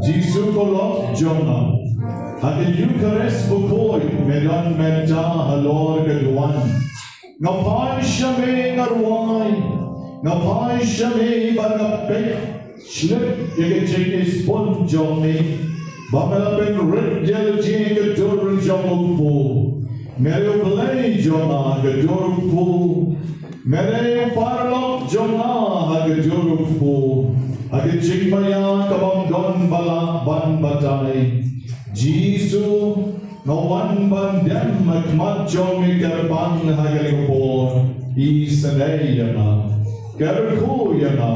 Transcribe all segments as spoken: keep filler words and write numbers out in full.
Jisu ko lok jong nga. Ha ka Eukharist bakhuid me don mynta halor ka duwan. Nga phai sha me nga rwai. Nga phai sha me bad nga peit shlip ïa ka jingisbun jong me. Ba me la pynrit ïa lade ha ka dur jong U Kpu. Me dei U Blei jong nga ha ka dur U Kpu. Me dei u paralok jong nga ha ka dur U Kpu. Ha ka jingmaïa ka bym don ba lah ban batai. Jisu, nga wan ban dem ha khmat jong me kyrpang ha kane ka por. Isynei ïa nga. Kyrkhu ïa nga.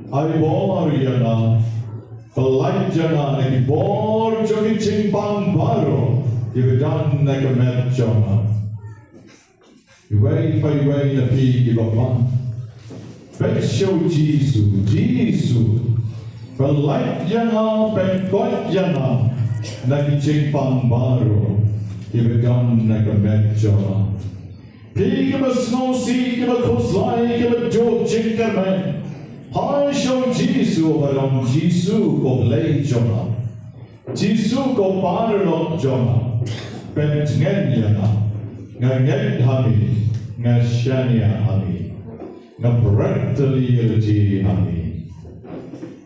Ai bor ïa nga. Pynlait ïa nga na ki bor jong ki jingpang baroh kiba don ha ka met jong nga. Iwei pa iwei na phi kiba pang, peit sha u Jisu. Jisu, pynlait ïa nga, pynkoit ïa nga na ki jingpang baroh kiba don ha ka met jong nga. Phi kiba sngewsih, kiba khuslai, kiba duh jingkyrmen, Hai sha u Jisu, ba long Jisu ko Blei jong nga. Jisu ko paralok jong nga. Pyntngen ïa nga. Nga ngeit ha me. Nga shaniah ha me. Nga bret tylli ïa lade ha me.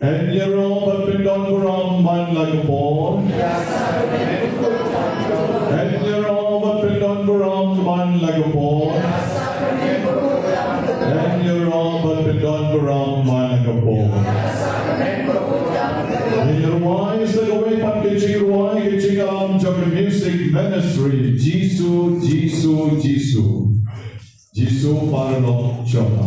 Yn ïaroh bad pyndon burom man la ka por. Yn ïaroh bad pyndon burom man la ka por. Yn ïaroh bad pyndon burom man la ka por. Yn ïarwai sa kawei pat ka jingrwai, ka jingïalam jong ka music ministry. Jisu, Jisu, Jisu. Jisu paralok jong nga.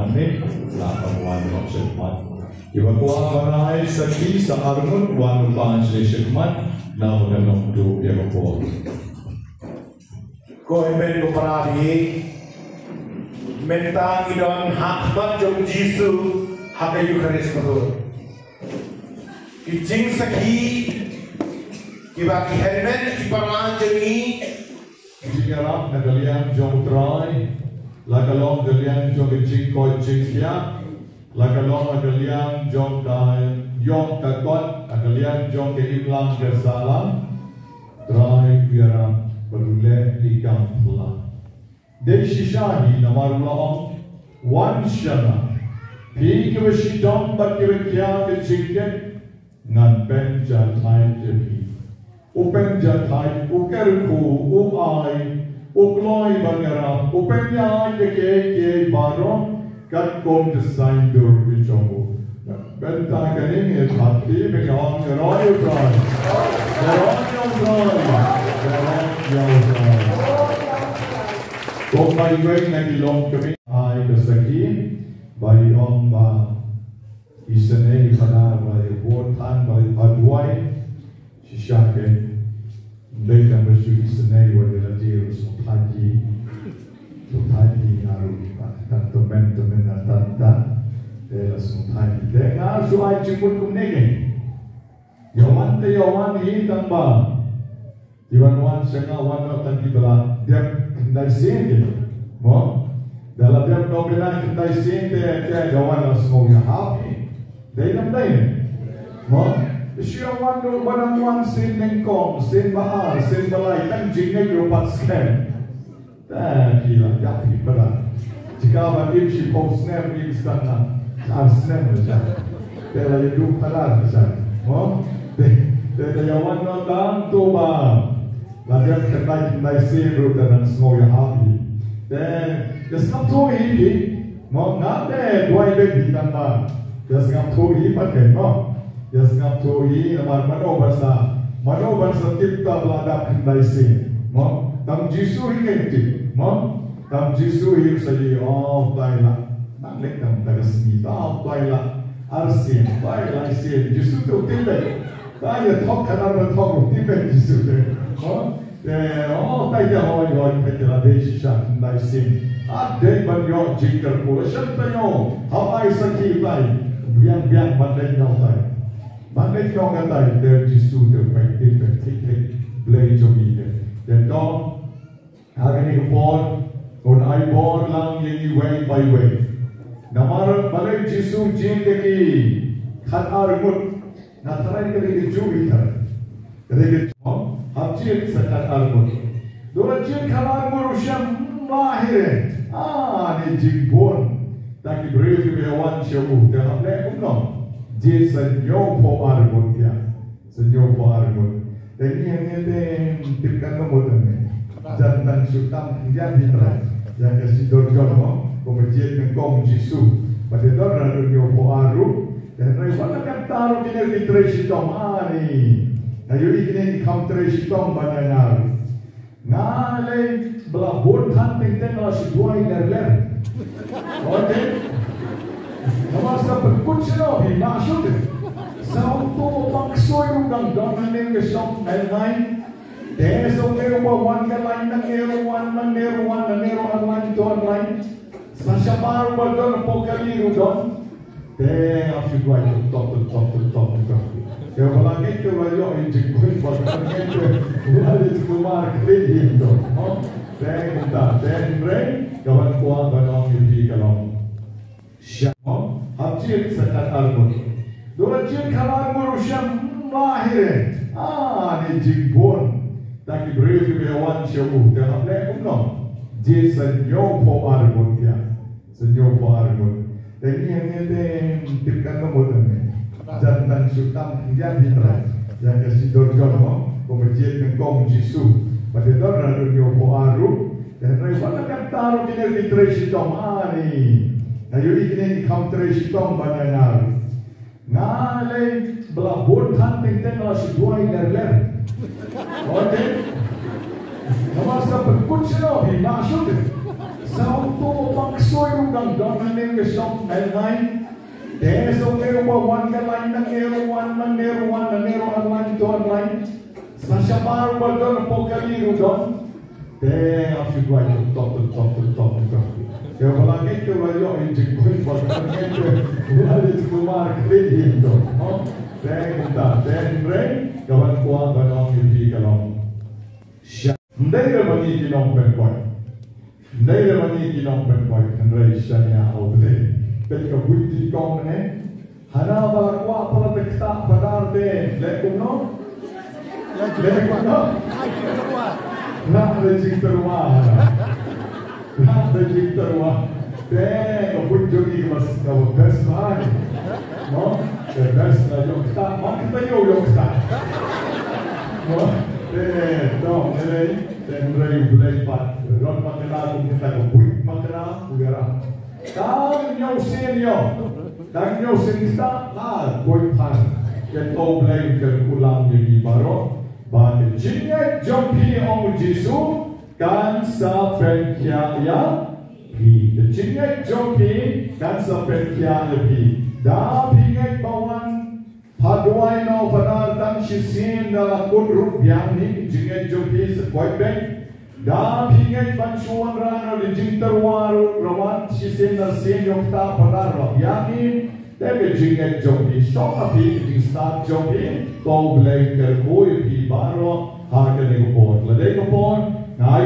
hangne la ka wan noh shakhmat. Kiba kwah ban ai sakhi sa arngut wan noh pat sha khmat na ka nongtuh ïa ka por. Ko hynmen ko para, mynta ngi don ha khmat jong u Jisu ha ka Eukharist. Ki jingsakhi kiba ki hynmen ki para jong ngi. Jingïarap na ka liang jong u Trai, la ka long ka liang jong ka jingkoit jingkhiah, la ka long na ka liang jong ka ïoh ka kot, na ka liang jong ka imlang ka sahlang. Trai u ïarap bad u leh ïa ki kam phylla. Dei shisha hi namar u la ong, wan sha nga, phi kiba shitom bad kiba khia ka jingkit, ngan pynjahthait ïa phi. U pynjahthait, u kyrkhu, u ai, u kloi ban ïarap, u pynïaid ïa kiei kiei baroh katkum ka saiñdur ka jong u. Bynta kane ngi ïathuh ba ngi ong, ka roi u Trai, ka roi u Trai, ka roi u Trai. Kumba iwei na ki longkmie ai ka sakhi, ba i ong ba isynei i Phadar ba i bud than ba i Shisha kein, ym dei tang ba shu isynei wat ïa lade ruh, sngewthuh hi. Sngewthuh hi nga ruh, tang tymmen tymmen nga tang tang. Te la sngewthuh hi. Te nga shu ai jingmut kumne kein. Ïa wan te ïa wan hi tang ba ki wan wan sha nga wan noh tang kiba la dep khyndai sien kein. Mo? Da la dep noh bnai khyndai sien te, te ïa wan la sngew ïahap hi. Dei ne ym dei? Mo? Shu ïa wan noh ba dang wan sien nyngkong, sien ba ar, sien ba lai, tang jingngeit ruh pat skhem. Te ki la ïap hi palat. Jaka ban im shiphew snem, im stad na ar snem la sha. Te la ïa duh palat la sha. Mo? Te, te da ïa wan noh tang to ba la dep khyndai khyndai sien ruh te dang sngew ïahap hi. Te ïa sngap thuh hi hi. Mo, nga te duwai beit hi tang ba ïa sngap thuh hi pat kein mo. Ïa sngap thuh hi namar mano ba sa, mano ba sa tip ta ba la dep khyndai sien. Mo, tang Jisu hi kein tip. Mo, tang Jisu hi sa ïoh, oh, tai la. Nang leh tang ta ka sngi ta, oh, tai la. Ar sien, tai lai sien. Jisu te u tip beit. Ta ïa thok khadar ba thok u tip beit Jisu te. Mo, te, oh, tai ïa hoi hoi, te la dei shisha khyndai sien. Ym dei ban ïoh jingkyrkhu, shen ta ïoh. Hap ai sakhi tai. Biang biang ban dei ïoh tai. Ban dei ïoh ka tai, te Jisu te u peit, te u peit thik thik. Blei jong ngi te. Te to, ha kane ka por, un ai bor lang ïa ngi iwei pa iwei. Namar balei Jisu jied ïa ki khatar ngut. Nga tharai ka dei ka juh hi tharai. Ka dei ka juh, hap jied sa khatar ngut. Dura jied khatar ngut ruh shem, ma hi re. Ah, ne jingbun. Ta ki briew kiba ïa wan sha u, te hap leh kumno. Jied sa hynñiewphew ar ngut ïa. Sa hynñiewphew ar ngut. Te ngi hangne te tip kan ka mut hangne. Jan tang shu tam ïa hi trai. Ïa ka shi dorjon mo. Ko ma jied nyngkong Jisu. Ba te don ra hynñiewphew ar ruh. Te hynrei wat la kata ruh kine ki trei shitom ani. Nga ïohi kine ki kham trei shitom ban ïa nga ruh. Nga lei ba la bun than teng teng la shu duwai ler ler. Okay. Namar sa pynkut sha phi ma shu te. Sa uto u pang ksoi ruh dang don hangne ka shop ngai ngai. Te sa une ruh ba wan ka line, nangne ruh wan, nangne ruh wan, nangne ruh ar line, to ar line. Sa shabar ruh ba don, hapoh kali ruh don. Te ap shu duwai tok tok tok tok tok tok. Te ba la ngeit te ba la ïoh ïa jingkhuid ba ka ngeit te ba la leit sha kumar kali hi to. Te kumta te hynrei ka ban kwah ban ong ïa phi ka long. Sha mo, hap jied sa khatar ngut. Dura jied khatar ngut ruh shem, ma hi re. Ah, ne jingbun. Ta ki briew kiba ïa wan sha u, te hap leh kumno. Jied sa hynñiewphew ar ngut ïa. Sa hynñiewphew ar ngut. Te ngi hangne te tip kan ka mut hangne. Jan tang shu tam ïa hi trai. Ïa ka shi dorjon mo. Ko ma jied nyngkong Jisu. Ba te don ra hynñiewphew ar ruh. Te hynrei wat la kata ruh kine ki trei shitom ani. Nga ïohi kine ki kham trei shitom ban ïa nga ruh. Nga lei ba la bun than teng teng la shu duwai ler ler. Okay. Namar sa pynkut sha phi ma shu te. Sa uto u pang ksoi ruh dang don hangne ka shop ngai ngai. Te sa une ruh ba wan ka line, nangne ruh wan, nangne ruh wan, nangne ruh ar line, to ar line. Sa shabar ruh ba don, hapoh kali ruh don. Te ap shu duwai tok tok tok tok tok tok. Te ba la ngeit te ba la ïoh ïa jingkhuid ba ka ngeit te ba la leit sha kumar kali hi to. Te kumta te hynrei ka ban kwah ban ong ïa phi ka long. Sha. Ym dei re ba ngi ki nongpynkoit. Ym dei re ba ngi ki nongpynkoit, hynrei shaniah ha U Blei. Peit ka buit dih kong ne. Hana ba la kwah palat te ktah Phadar te leh kumno? Leh kumno? Rah da jingtyrwa. Rah da jingtyrwa. Te ka buit jong ngi ka best, ka best bha. No? Ka best la ïoh ktah, ma kita ïoh ïoh ktah. No? Te to, te te hynrei U Blei pat. Rot ma kena kum kita ka buit ma kena u ïarap. Tang hynñiew sien ïoh. Tang hynñiew sien ktah la buit pat. Te to U Blei un kyrkhu lang ïa ngi baroh. Ba ka jingngeit jong phi ong u Jisu kan sa pynkhiah ïa phi. Ka jingngeit jong phi kan sa pynkhiah ïa phi. Da phi ngeit ba wan pha duwai noh Phadar tang Shisien da la kut ruh biang hi ki jingngeit jong phi sa koit beit. Da phi ngeit ban shu wanrah noh ïa ki jingtyrwa ruh, la wan shisien da sien ïoh kata palat la biang hi. Te ka jingngeit jong phi, shong ha phi ka jingstad jong phi. To U Blei un kyrkhu ïa phi baroh ha kane ka por. Lada ka por ngai.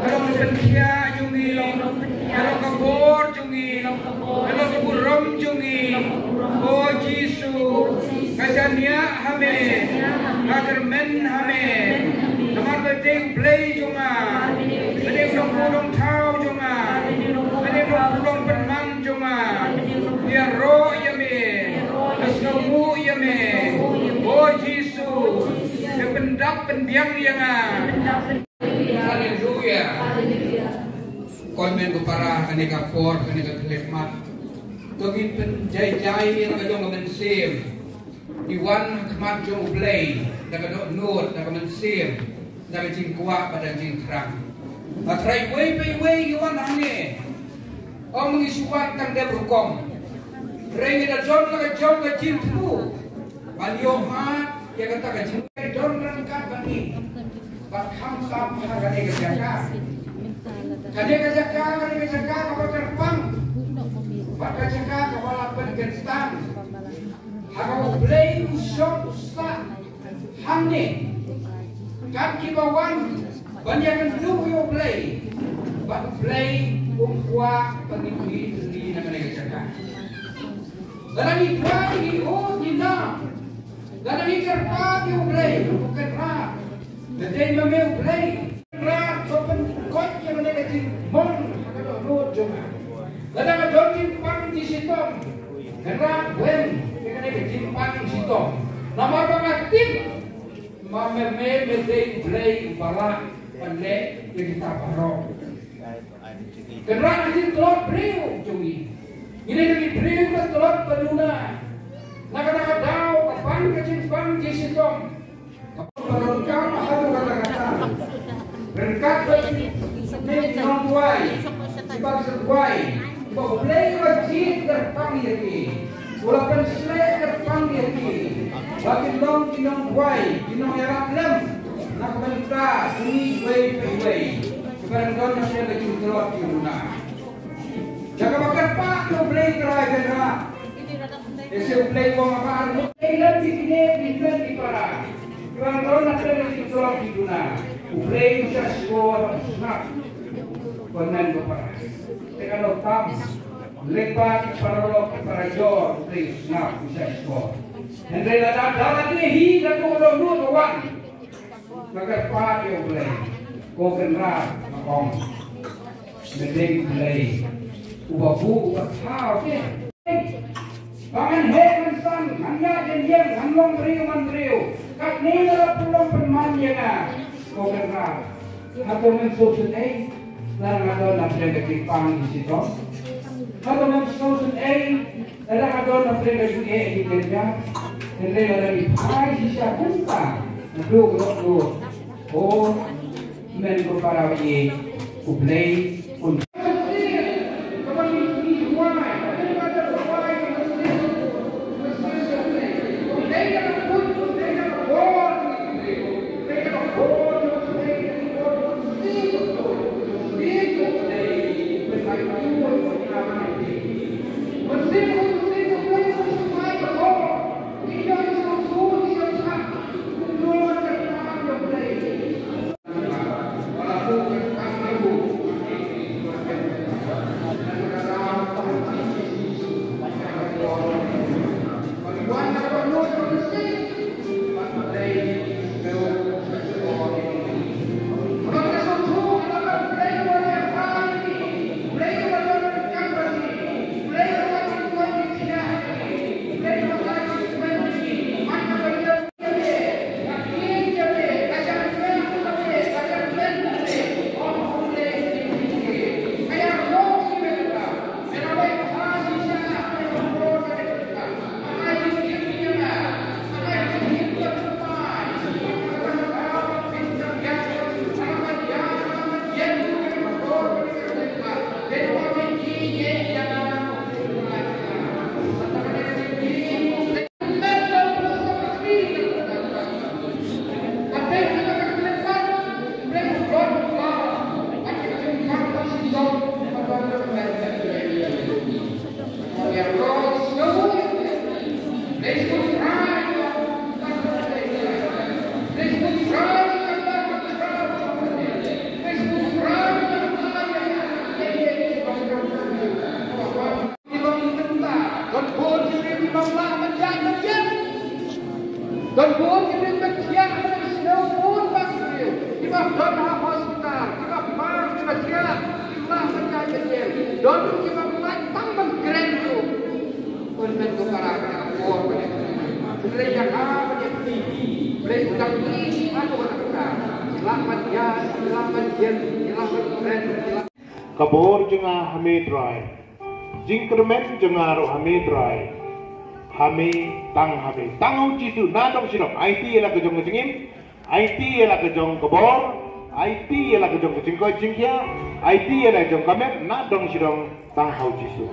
Ka long ka pynkhiah jong ngi, ka long ka bor jong ngi, ka long ka burom jong ngi. O Jisu, nga shaniah ha me, nga kyrmen ha me. Namar ba dei U Blei jong nga, ba dei U Nongbuh Nongthaw jong nga, ba dei U Nongpynman jong nga. Ïaroh ïa me, nga sngewnguh ïa me. O Jisu, pynbiang pynbiang ïa nga. Haleluya. Haleluya. Ko hynmen ko para, kane ka por, kane ka khyllipmat, to ngin pynjai jai ïa ka jong ka mynsiem. Ngi wan ha khmat jong U Blei da ka dohnud, da ka mynsiem, da ka jingkwah bad da ka jingthrang. Hynrei iwei pa iwei ngi wan hangne, ym ngi shu wan tang dep rukom. Hynrei ngi da don la ka jong ka jingthmu ban ïohmad ïa kata ka jingdon ryngkat bad ngi. Bad khamtam ha kane ka jaka. Kane ka jaka, kane ka jaka kaba kyrpang. Bad ka jaka kaba la pynkyntang. Ha kaba U Blei u shong u sah hangne. Kat kiba wan ban ïakynduh ïa U Blei. Bad U Blei um kwah ba ngin ïohi na kane ka jaka. Lada ngi duwai ngi ïoh ngi nam. Lada ngi kyrpad ïa U Blei, U Kynrad. Lada dei ma me U Blei, Kynrad, to pynkoit ïa kane ka jingmong ha ka dohnud jong nga. Lada nga don jingpang jingshitom, Kynrad, wen ïa kane ka jingpang jingshitom. Namar ba nga tip ba me, me, me dei U Blei uba lah ban leh ïa kita baroh. Kynrad, ka jingtlot briew jong ngi. Ngi dei ki briew ba tlot ba duna. Na kata ka daw ka pang ka jingpang jingshitom. Ka pang ba donkam ha kata ka daw. Ryngkat bad ki nongduwai, kiba sa duwai, kiba U Blei uba jied kyrpang ïa ki. U la pynsleh kyrpang ïa ki ba kin long ki nongduwai, ki nongïarap lem na ka bynta jong ngi iwei pa iwei. Kiba dang don hapdeng ka jingtlot jingduna. Da kaba kyrpad ïa U Blei Trai Kynrad. Ïa sha U Blei u ong, Aba, leit lem ïa kine ki hynmen ki para kiba dang don hapdeng ka jingtlot jingduna. U Blei u sngap, u sngap. Ko hynmen ko para, te ka long tam. Leit bad ki paralok ki parajor, U Blei u sngap, u sngap. Hynrei lada da lade hi, da ka dohnud ka wan. Nga kyrpad ïa U Blei, ko Kynrad, nga ong, me dei U Blei uba buh uba thaw te. Ba ngan heh ngan san, ngan ïaid ngan ïeng, ngan long briew man briew. Katne la pynlong pynman ïa nga, ko Kynrad. Hato men sngewsynei lada nga don hapdeng ka jingpang jingshitom? Hato men sngewsynei lada nga don hapdeng ka jingeh jingkynjah? Hynrei lada ngi phai shisha kumta naduh ka dohnud, o, Amen ko para ïeit, U Blei un Don bun ki briew ki bym lah ban ïaid ban ïeng. Don bun ki briew ki thiah ban ïasnoh bun bak ki briew. Ki bym don ha hospital, ki bym mar, ki bym thiah, ki bym lah ban ïaid ban ïeng. Don ki bym lah tang ban kren ruh. Pynban ko para ka por ban ïa. Hynrei ïa ka ban ïa ki. Hynrei u dang ki ma ko ban ka. Ki lah ban ïaid, ki lah ban ïeng, ki lah ban kren, ki lah. Ka bor jong nga ha me Trai. Jingkyrmen jong nga ruh ha me Trai. Ha me, tang ha me. Tang ha u Jisu, na dong shi dong. Aiti ïa la ka jong ka jingim. Aiti ïa la ka jong ka bor. Aiti ïa la ka jong ka jingkoit jingkhiah. Aiti ïa la ka jong ka met, na dong shi dong. Tang ha u Jisu.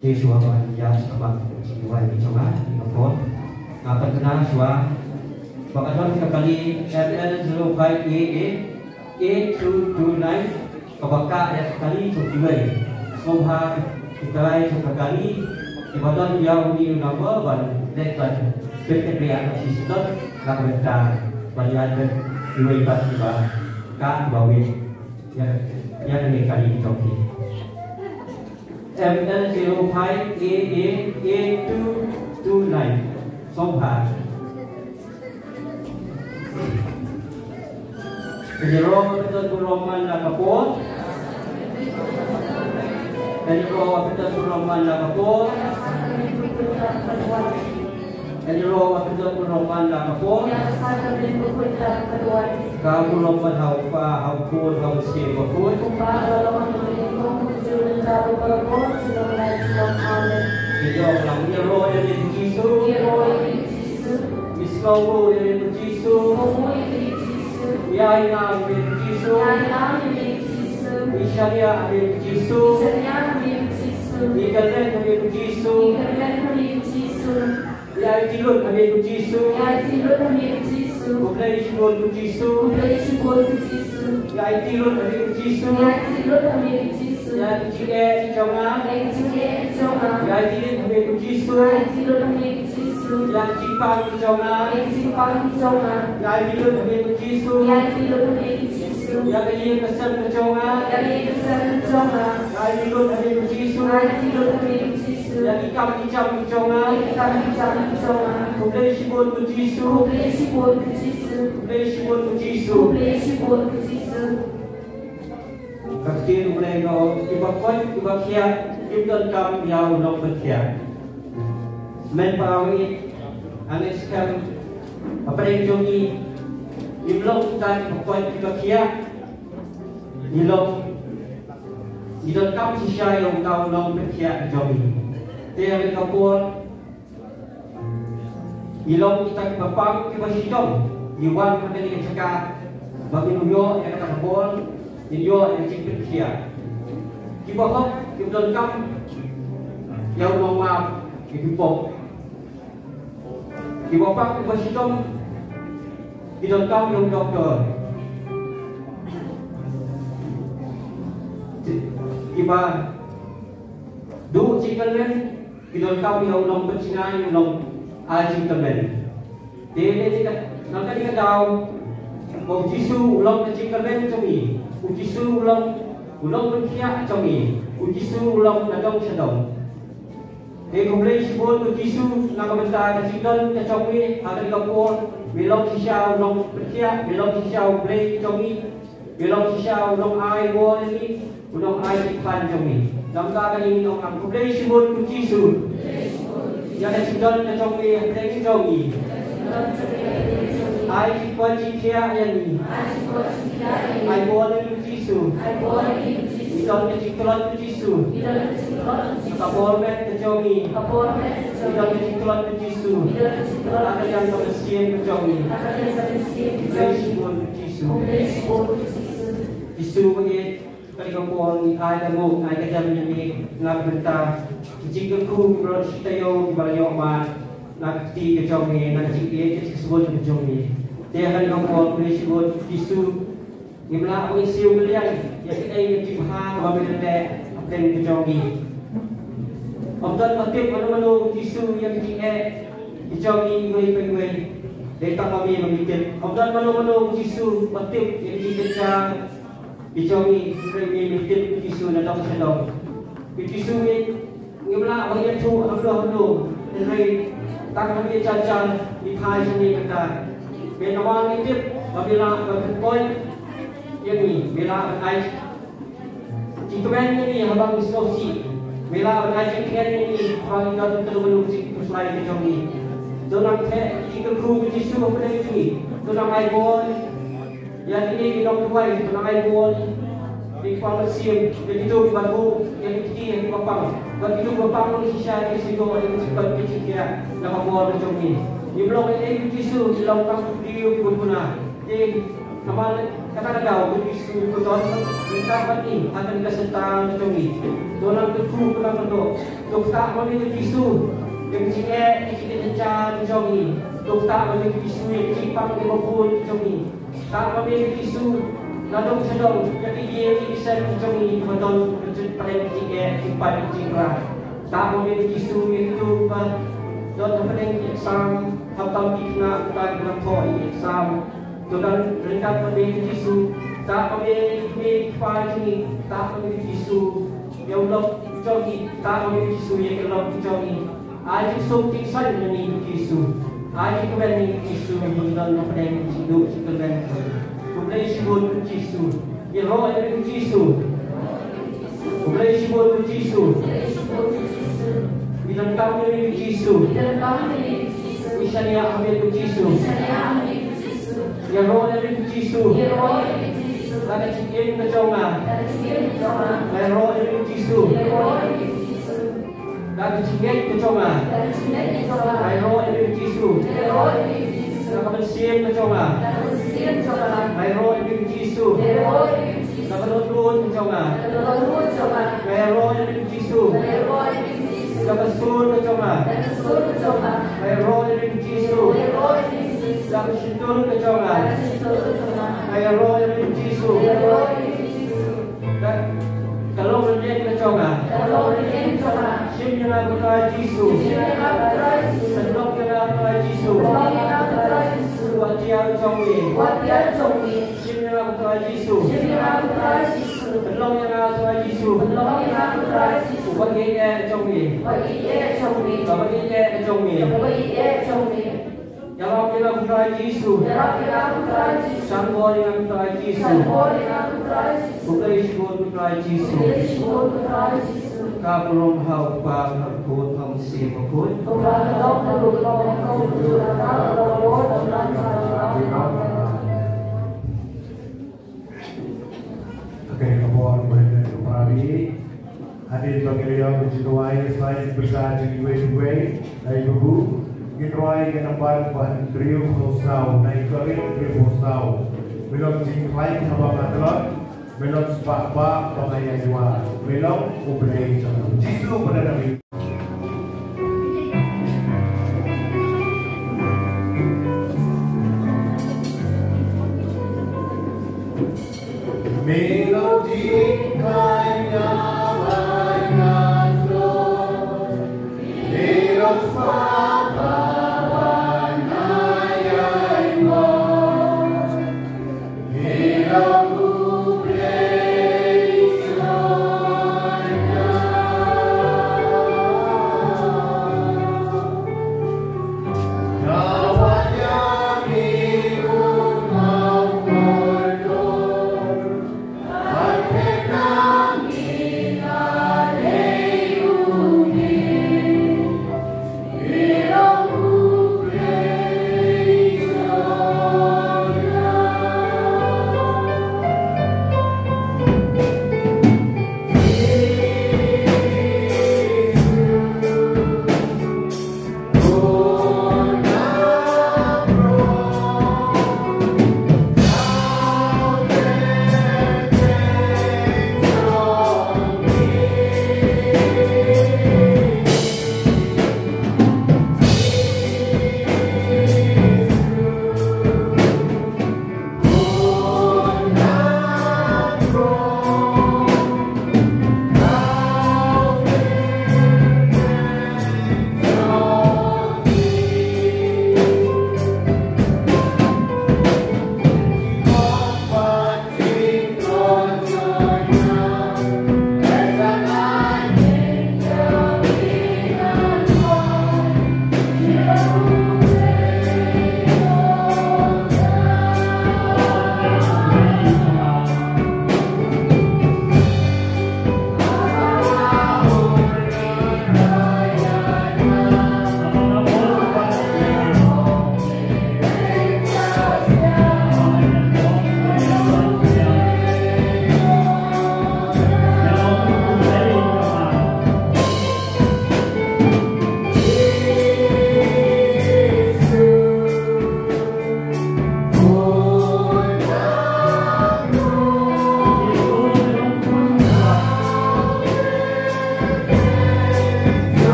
Te shuwa ban ïa sha khmat jingduwai jong nga, ïa ka por. Nga pynkynmaw shuwa ba ka don ka kali M L zero five A A eight two two nine kaba kah ïa ka kali jong kiwei. Sngewbha ki trai jong ka kali kiba don ïa une u number ban leit ban pynkyndit ïa ka system na ka bynta ban ïa kiwei pat kiba kah kiba wei. Ïa, ïa kane ka kali jong ki. M L zero five A A eight two two nine. Sngewbha. Ka jingïaroh ka pyndonkam ha ka por. Ka jingïaroh ka pyndonkam ha ka por. Ka jingïaroh ka pyndonkam ha ka por. Ka burom bad ha u Kpa, ha u Khun, ha u Mynsiem Bakhuid. Amen. Ngi ïaroh ïa u Jisu. Ngi sngewnguh ïa u Jisu. Ngi ai nam ïa u Jisu. Ngi shaniah ïa u Jisu. Ngi kyrmen ïa u Jisu. Ngi aiti lut ha u Jisu. Khublei shibun u Jisu. Ngi aiti lut ha u Jisu. Ïa ki jingeh ki jong nga. Ngi aiti lut ha u Jisu. Ïa ki jingpang ki jong nga. Ngi aiti lut ha u Jisu. Ïa ka ïing ka sem ka jong nga. Ngi aiti lut ha u Jisu. Ïa ki kam ki jam ki jong nga. Khublei shibun u Jisu. Khublei shibun u Jisu. Ka ktien U Blei ka ong, kiba koit kiba khiah kim donkam ïa u nongpynkhiah. Mynba u ïeit, hangne skhem hapdeng jong ngi, ngim long kita kiba koit kiba khiah. Ngi long, ngi donkam shisha ïa uta u nongpynkhiah jong ngi. Te ha kane ka por, ngi long kita kiba pang kiba shitom, ngi wan ha kane ka jaka ba ngin ïoh ïa kata ka bor, ngin ïoh ïa ka jingpynkhiah. Kiba hok ki donkam ïa u nongmap, ki pop. Kiba pang kiba shitom ki donkam ïa u doktor. Kiba duh jingkyrmen ki donkam ïa u nongpynjngai, u nongai jingkyrmen. Te dei na kane ka daw ba u Jisu u long ka jingkyrmen jong ngi. U Jisu u long u nongpynkhiah jong ngi. U Jisu u long na dong sha dong. Te khublei shibun u Jisu na ka bynta ka jingdon ka jong ngi ha kane ka por. Me long shisha u nongpynkhiah, me long shisha u Blei jong ngi. Me long shisha u nongai bor jong ngi, u nongai jingpang jong ngi. Namar kane ngi ong khublei shibun u Jisu. Ïa ka jingdon ka jong me hapdeng jong ngi. Ai jingkoit jingkhiah ïa ngi. Ai bor ïa ngi u Jisu. Ngi don ka jingtlot u Jisu. Ka bor met ka jong ngi. Ngi don ka jingtlot u Jisu. Ha ka liang ka mynsiem ka jong ngi. Khublei shibun u Jisu. Jisu, eh, kane ka por ngi ai ka nguh, ai ka dem ïa me na ka bynta ka jingkyrkhu kiba la shim taïew, kiba la ïoh mad na ka kti ka jong me, na ka jingïeit ka jingsbun ka jong me. Te ha kane ka por khublei shibun Jisu, ngim lah ban siew kylliang ïa kaei ka jingbha kaba me la leh hapdeng ka jong ngi. Ym don ba tip mano mano Jisu ïa ka jingeh ka jong ngi iwei pa iwei. Dei tang ma me ba me tip. Ym don mano mano Jisu ba tip ïa ka jingkyrkhu ka jong ngi, hynrei me me tip Jisu na dong sha dong. Jisu me, ngim lah ban ïathuh hangno hangno, hynrei tang ha me jar jar ngi phai sha me mynta. Me namar me tip ba me lah ban pynkoit ïa ngi, me lah ban ai jingkmen ïa ngi haba ngi sngewsih. Me lah ban ai jingkmen ïa ngi haba ngi don kano kano ka jingpynshlur ka jong ngi. To nang theh ka jingkyrkhu ka Jisu hapdeng jong ngi. To nang ai bor ïa kine ki nongduwai, to nang ai bor ïa ki pang mynsiem, ïa kito kiba duh, ïa ki kti, ïa kiba pang. Bad kito kiba pang long shisha ki sngewthuh ïa ki jingkoit ki jingkhiah na ka bor ka jong ngi. Ngim long ei ei u Jisu, ngi long tang ki briew kiba duna. Te namar kata ka daw u Jisu u don ryngkat bad ngi ha kane ka syntar ka jong ngi. To nang kyrkhu, to nang kynduh. To ktah ma me u Jisu ïa ka jingeh, ïa ka jingeh ka jong ngi. To ktah ma me u Jisu ïa ka jingpang, ïa ka jingpang ka jong ngi. Ktah ma me u Jisu na dong sha dong, ïa ki ïing ïa ki sem ki jong ngi kiba don ka jingpang, ka jingeh, ka jingpang, ka jingpang. Ktah ma me u Jisu ïa kito kiba don hapdeng ki exam, khamtam ki khynnah kiba nang thoh ïa ki exam. To don ryngkat ma me u Jisu, Tap ma me, me ki kpa jong ngi, tap ma me Jisu. Ïa u lok jong ngi, tap ma me Jisu, ïa ki lok jong ngi. Ai jingsuk jingsaiñ ma ngi Jisu. Ai jingkmen ma ngi Jisu, ngi don na pdeng jingduh jingkmen. Khublei shibun Jisu. Ïaroh ïa me Jisu. Khublei shibun Jisu. Ngi donkam ïa me Jisu. Ngi shaniah ha me Jisu. Ïaroh ïa me Jisu. La ka jingim ka jong nga. Ïaroh ïa me Jisu. La ka jingngeit ka jong nga. Ïaroh ïa me Jisu. La ka mynsiem ka jong nga. Ïaroh ïa me Jisu. La ka dohnud ka jong nga. Ïaroh ïa me Jisu. La ka sur ka jong nga. Ïaroh ïa me Jisu. La ka shyntur ka jong nga. Ïaroh ïa me Jisu. Ka, ka longrynieng ka jong nga. Shim ïa nga ko Trai Jisu. Pynlong ïa nga ko Trai Jisu. Wat ïa jong ngi. Shim ïa nga ko Trai Jisu. Pynlong ïa nga ko Trai Jisu. Wat ïa jong ngi. Wat ïa jong ngi. Ïarap ïa nga ko Trai Jisu. Shah bor ïa nga ko Trai Jisu. Khublei shibun ko Trai Jisu. Ka burom ha u Kpa, ha u Khun, ha u Mynsiem Bakhuid. Ka dei ka por ba ngi dep ïa pynpaw. Hadien ba ngi la ïoh ka jingduwai, sa ïa pyrsa jingduwai duwai, dei ba ngi duwai ka nambar ba hynriew phew saw, na i Korinth hynriew phew saw. Me long jingkhlaiñ haba nga tlot, me long spah ba ba nga ïa duwai, me long U Blei jong nga. Jisu ba na ngi.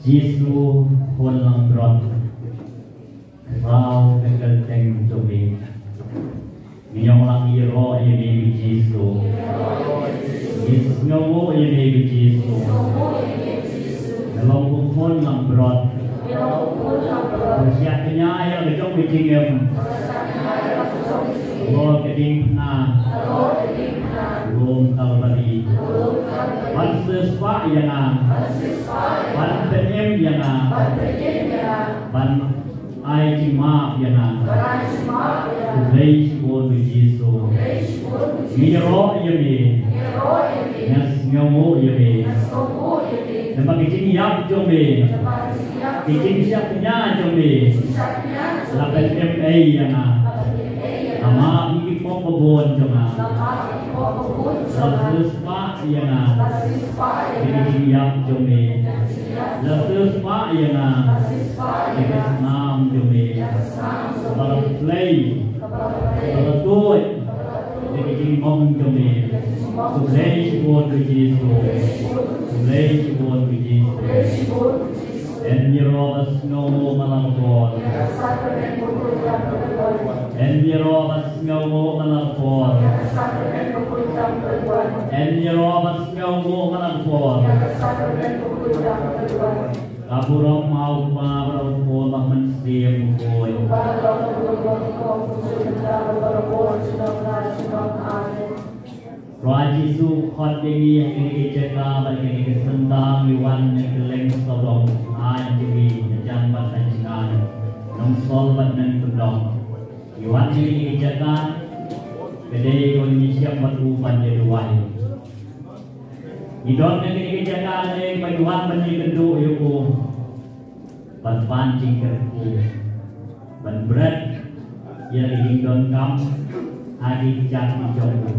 Jisu, Khun langbrot, Khraw ka kyrteng jong me. Ngi ïoh lang ïaroh ïa me ko Jisu. Ngi sngewnguh ïa me ko Jisu. Nga long u Khun langbrot. Nga shah kñia ïa la ka jong ka jingim. Halor ka diengphna. Lum Kalbari. Ban siewspah ïa nga. Ban pynim ïa nga. Ban ai jingmap ïa nga. Khublei shibun ko Jisu. Ngi ïaroh ïa me. Ngi sngewnguh ïa me. Namar ka jingïap jong me, ka jingshah kñia jong me la pynim ei ïa nga. La map ïa ki pop ba bun jong nga. La siewspah ïa nga da ka jingïap jong me. La siewspah ïa nga da ka snam jong me. Kaba la plie, kaba la tuid da ka jingmong jong me. Khublei shibun ko Jisu. Khublei shibun ko Jisu. Yn ïaroh ba sngewnguh man la ka por. Yn ïaroh ba sngewnguh man la ka por. Yn ïaroh ba sngewnguh man la ka por. Ka burom ha u Kpa bad ha u Khun bad ha u Mynsiem Bakhuid. Trai Jisu, khot ïa ngi ha kane ka jaka bad ha kane ka syndah, ngi wan na kylleng sawdong aiñ jong ngi, na jan bad na jngai, nongshong bad nongkyndong. Ngi wan ha kane ka jaka ka dei kaba ngi shem bad u ban ïa duwai. Ngi don ha kane ka jaka ka dei ba ngi wan ban ïakynduh ïa u, ban pan jingkyrkhu, ban bret ïa ka jingdonkam ha ki kjat ki jong u.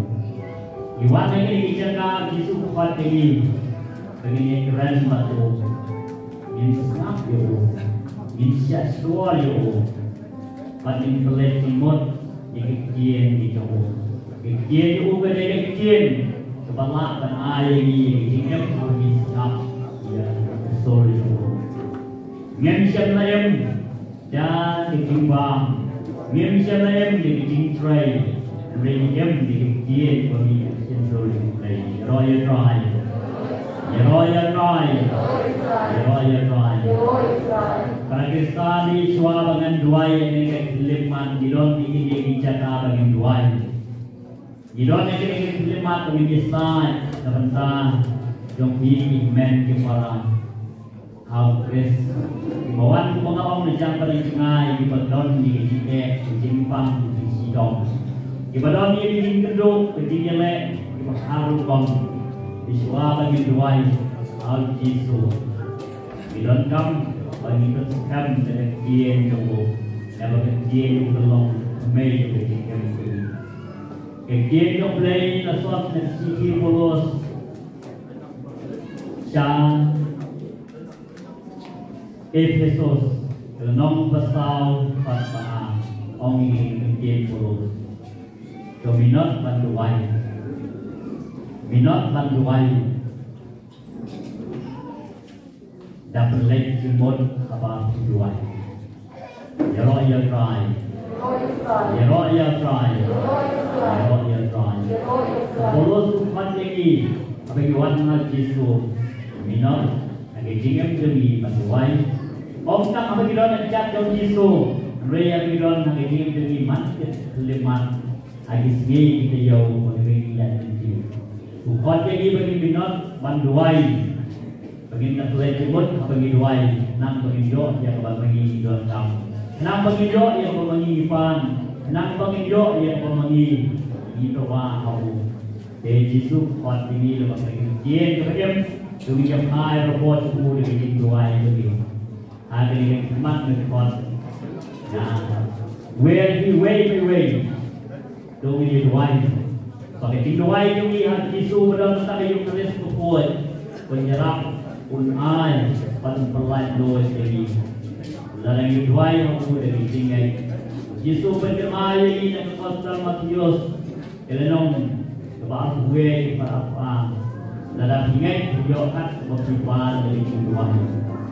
Ngi wan ha kane ka jaka Jisu khot ïa ngi ba ngin ïakren bad u, ngin sngap ïa u, ngin shah shuwa ïa u. Bad ngin pynleit jingmut ïa ki ktien ki jong u. Ki ktien jong u ka dei ki ktien kiba lah ban ai ïa ngi ïa ki jingim haba ngi sngap ïa ka sur jong u. Ngim shym la im da ki jingbam, ngim shym la im da ki jingtrei, hynrei ngi im da ki ktien ba ngi shyntur ïa U Blei. Ïaroh ïa Trai. Ïaroh ïa Trai. Ïaroh ïa Trai. Para Khristan, shuwa ba ngan duwai ïa kane ka khyllipmat, ngi don ïa kine ki jaka ba ngin duwai. Ngi don ïa kine ki khyllipmat ba ngin ïasaid na bynta jong phi ki hynmen ki para ha U Khrist. Kiba wan kumba nga ong na jan bad na jngai, kiba don ïa ki jingeh, ki jingpang, ki jingshitom. Kiba don ïa ki jingkynduh, ki jingïaleh, kiba kharu bang. Te shuwa ba ngin duwai ha U Jisu, ngi donkam ba ngin pynskhem da ka ktien jong u, ïa ba ka ktien jong u ka long kmie jong ka jingim jong ngi. Ka ktien jong U Blei ka sot na ka shithi u Paulus sha Ephesos, ka lynnong ba saw, dkhot ba ar, ong ïa ngi ka ktien u Paulus. To minot ban duwai. Minot ban duwai. Da pynleit jingmut haba phi duwai. Ïaroh ïa Trai. Ïaroh ïa Trai. Ïaroh ïa Trai. U Paulus u khot ïa ngi haba ngi wan ha U Jisu, minot ha ka jingim jong ngi ban duwai. Ym tang haba ngi don ha kjat jong U Jisu, hynrei haba ngi don ha ka jingim jong ngi man ka khyllipmat. Ha ki sngi ki taïew ba ngi ïaid lynti, u khot ïa ngi ba ngin minot ban duwai. Ba ngin da pynleit jingmut haba ngi duwai, khnang ba ngin ïoh ïa kaba ma ngi ngi donkam, khnang ba ngin ïoh ïa kaba ma ngi ngi pan, khnang ba ngin ïoh ïa kaba ma ngi ngi tyrwa ha u. Te Jisu u khot ïa ngi lyngba ka ktien kaba im, to ngin ïa phai robot sha u da ka jingduwai jong ngi. Ha kane ka khmat ka khot. Ïa. Wei hi wei wei wei. To ngin ïa duwai. Ba ka jingduwai jong ngi ha U Jisu ba don ha ka Eukharist bakhuid, un ïarap, un ai bad un pynlait lut ïa ngi. Lada ngi duwai ha u da ka jingngeit, U Jisu u pynjyrngai ïa ngi na ka Gospel Mathaios. Ka lynnong kaba arphew wei, kaba arphew ar. Lada phi ngeit, phi ïoh kat kaba phi pan ïa ka jingduwai.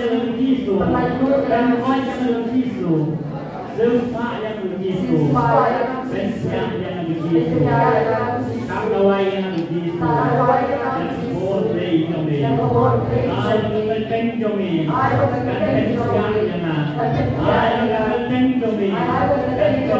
ïa nga Jisu. Pynlait ïa nga Jisu. Sngewsih ïa nga Jisu. Pynsiah ïa nga Jisu. Tang dawai ïa nga Jisu. Ïa ka bor dei jong me. Ai ba ka kyrteng jong me kan pynsiah ïa nga. Ai ba ka kyrteng jong me kan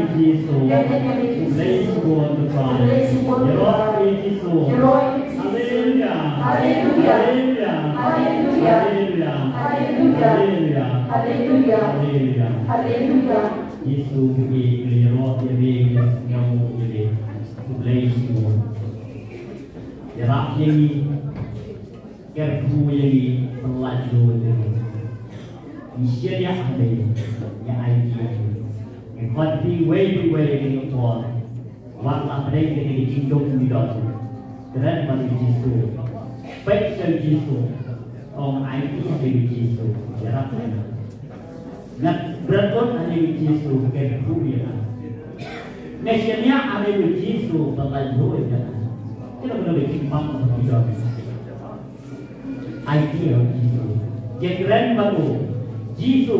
Jisu. Ïaid ïa me Jisu. Khublei shibun Kpa. Khublei shibun Kpa. Ïaroh ïa me Jisu. Ïaroh ïa me Jisu. Haleluya. Haleluya. Haleluya. Haleluya. Haleluya. Haleluya. Haleluya. Jisu, ngi ïaroh ïa me, ngi sngew ïa me. Khublei shibun. Ïarap ïa ngi, kyrkhu ïa ngi, pyllait lut ïa ngi. Ngi shaniah ha me, ngi aiti ïa me. Ngi khot phi uwei pa uwei ha kane ka por. Wat la pdeng kane ka jingdum ngi don. Kren bad u Jisu. Peit sha u Jisu. Ong aiti ha me u Jisu. Ïarap ïa nga. Nga kren lut ha me u Jisu, kyrkhu ïa nga. Nga shaniah ha me u Jisu, pyllait lut ïa nga. Kane ka dei ka jingpang kaba ngi don. Aiti ha u Jisu. Ïa kren bad u Jisu.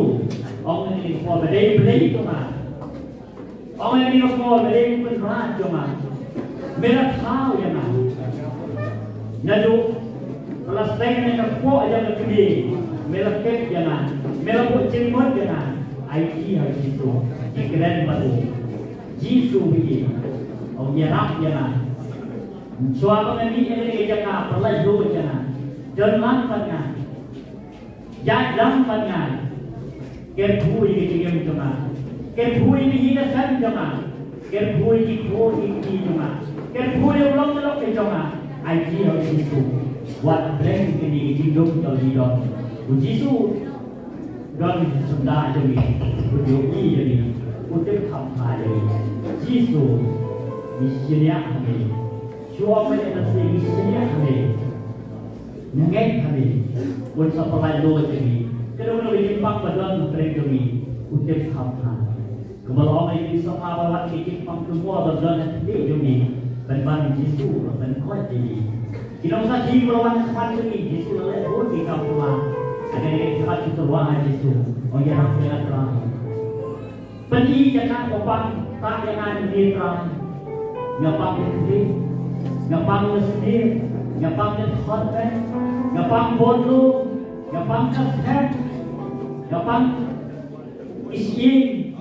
Ong ha kane ka por, ba dei Blei jong nga. Ong ha kane ka por, ba dei u Kynrad jong nga. Me la thaw ïa nga. Naduh ba la seng na ka kpoh jong ka kmie, me la tip ïa nga. Me la buh jingmut ïa nga. Aiti ha u Jisu. Ïa kren bad u Jisu. Ïa, ong ïarap ïa nga. Shuwa ba nga mih na kane ka jaka, pyllait lut ïa nga. Don lang bad nga. Ïaid lang bad nga. Kyrkhu ïa ka jingim jong nga. Kyrkhu ïa ka ïing ka sem jong nga. Kyrkhu ïa ki khun ki kti jong nga. Kyrkhu ïa u lok jong nga. Aiti ha u Jisu. Wat pdeng kane ka jingdum jong ngi don. U Jisu don ha syndah jong ngi. U ïohi ïa ngi. U tip kham bha ïa ngi. Jisu, ngi shaniah ha me. Shuwa ba ïa ngi shaniah ha me. Nga ngeit ha me, un sa pyllait lut ïa ngi. Kano kano ka jingpang ba don hapdeng jong ngi, u tip kham bha. Kumba la ong ïa ngi, sngewbha ba wat ka jingpang kynmaw ba don hapdeng jong ngi, ban ban Jisu, ban koit ïa ngi. Ki nongsakhi ba la wan ha khmat jong ngi, Jisu la leh bun ki kam pynban. Ha kane ka khmat ki tyrwa ha Jisu, ong ïarap ïa nga Trai. Pyni ïa nga, nga pang, tah ïa nga, ïa nga Trai. Nga pang ïa khlieh, nga pang ïa snier, nga pang ïa khot beit, nga pang bor lum, nga pang ka shet, nga pang ïa syieng.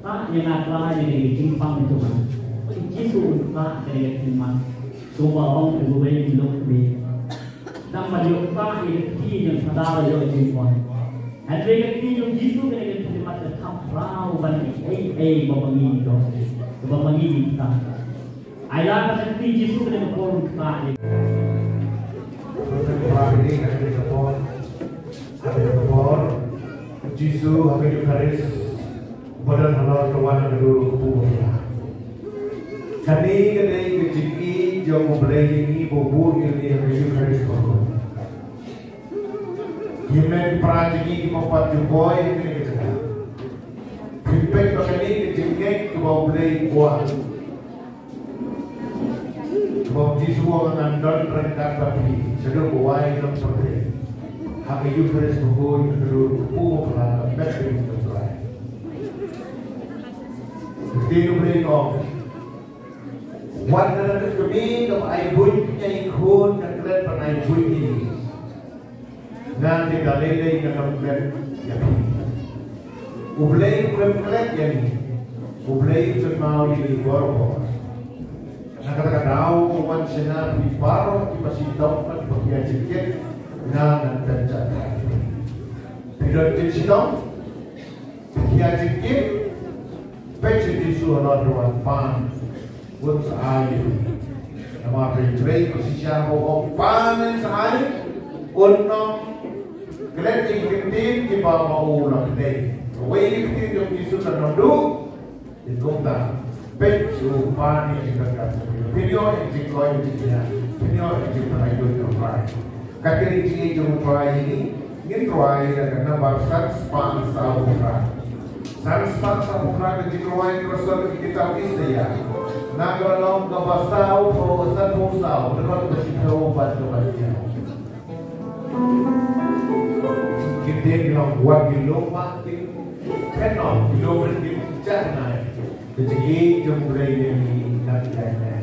Tah ïa nga Trai, ïa kane ka jingpang jong nga. U Jisu u tah ïa kane ka jingpang. Kumba ong u Blei u lok me. Tang ba ïoh tah ïa ka kti jong Satan la ïoh jingmut. Hynrei ka kti jong Jisu kane ka kti mat ka thap rau ban ei ei ba ma ngi doh. Ba ma ngi tah. Ai la ka kti Jisu kane ka por tah ïa. Ka por, ka por. Jisu ha ka Eukharist. Ba don halor ka wan ka dur ka pur. Kane ka dei ka jingïeit jong U Blei ïa ngi ba u bud ïa ngi ha ka Eukharist bakhuid. Ki hynmen ki para jong ngi kiba pat ju poi ha kane ka jaka. Phin peit ba kane ka jingngeit kaba U Blei u kwah. Ba u Jisu u ong ngan don ryngkat bad phi shaduh ba wai nong pyrthei. Ha ka Eukharist bakhuid, ha ka dur ka pur, ha ka met beiñ U Trai. Te U Blei u ong, wat la ka kmie kaba ai buiñ ïa i khun ka klet ban ai buiñ ïa i. Nga te da lei lei nga dang klet ïa phi. U Blei u klet klet ïa ngi. U Blei u kynmaw ïa ngi baroh. Na kata ka daw u wan sha nga phi baroh kiba shitom bad kiba ïa jingkit, nga ngan pynjah. Phi don jingshitong? Ïa jingkit, peit sha Jisu halor ka wan pan, un sa ai ïa u. Namar ba U Blei ba shisha u ong pan un sa ai, un ong klet ïa ki ktien kiba ma u la kynthei. Kawei ka ktien jong Jisu ka nongduh, ïa kumta, peit sha u pan ïa jingkyrkhu. Phin ïoh ïa jingkoit ïa jingkyrkhu. Phin ïoh ïa jingpynïaid ïa u Trai. Ka kyrteng jong u Trai ïa ngi, ngin rwai da ka nambar san spah saw phra. Nang smat sa pukra ka jingrwai ka sor ka kitab Isaiah. Na ka lynnong kaba saw, ka ba sanphew saw, dkhot ba shiphew bad kaba hynñiew. Ki dieng long wat ki lum, ki khyndew, ki lum ki janai. Ka jingïeit jong U Blei ïa ngi na ka janai.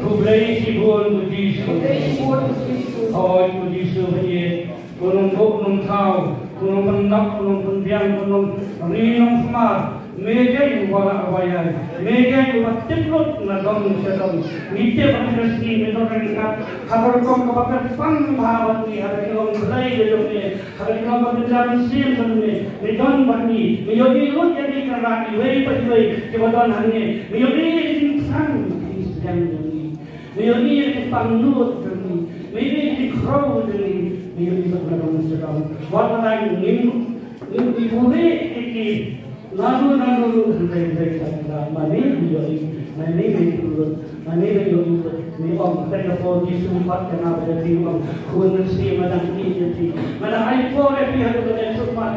Khublei shibun ko Jisu. Hooid ko Jisu, hooid. Ko nongbuh nongthaw, ko nongpyndap, ko nongpynbiang, ko nongri nongsumar. Me dei uba lah uba ïai. Me dei uba tip lut na dong sha dong. Ngi tip ba ka sngi me don ryngkat. Ha ka rukom kaba kyrpang bha bad ngi, ha ka jinglong blei ka jong me. Ha ka jinglong ba kynja mynsiem jong me, me don bad ngi, me ïohi lut ïa ngi kynrad iwei pa iwei kiba don hangne, me ïohi ïa ka jingthrang ka jingstad jong ngi, me ïohi ïa ka jingpang nud jong ngi, me ïohi ïa ka jingkhrew jong ngi, me ïohi bad ka dong sha dong. Wat la ngim, ngim, ngim buhrieh ïa ki Naduh naduh ruh hynrei hynrei ka jingkyrkhu, ma ngi ngi ïohi, ma ngi ngi ïohi, ma ngi ngi ïohi, ngi ong, tang ka por Jisu pat ka na ba ïa phi ong, khun mynsiem, ma dang ïeit ïa phi, ma dang ai por ïa phi haduh ba dang suk ma.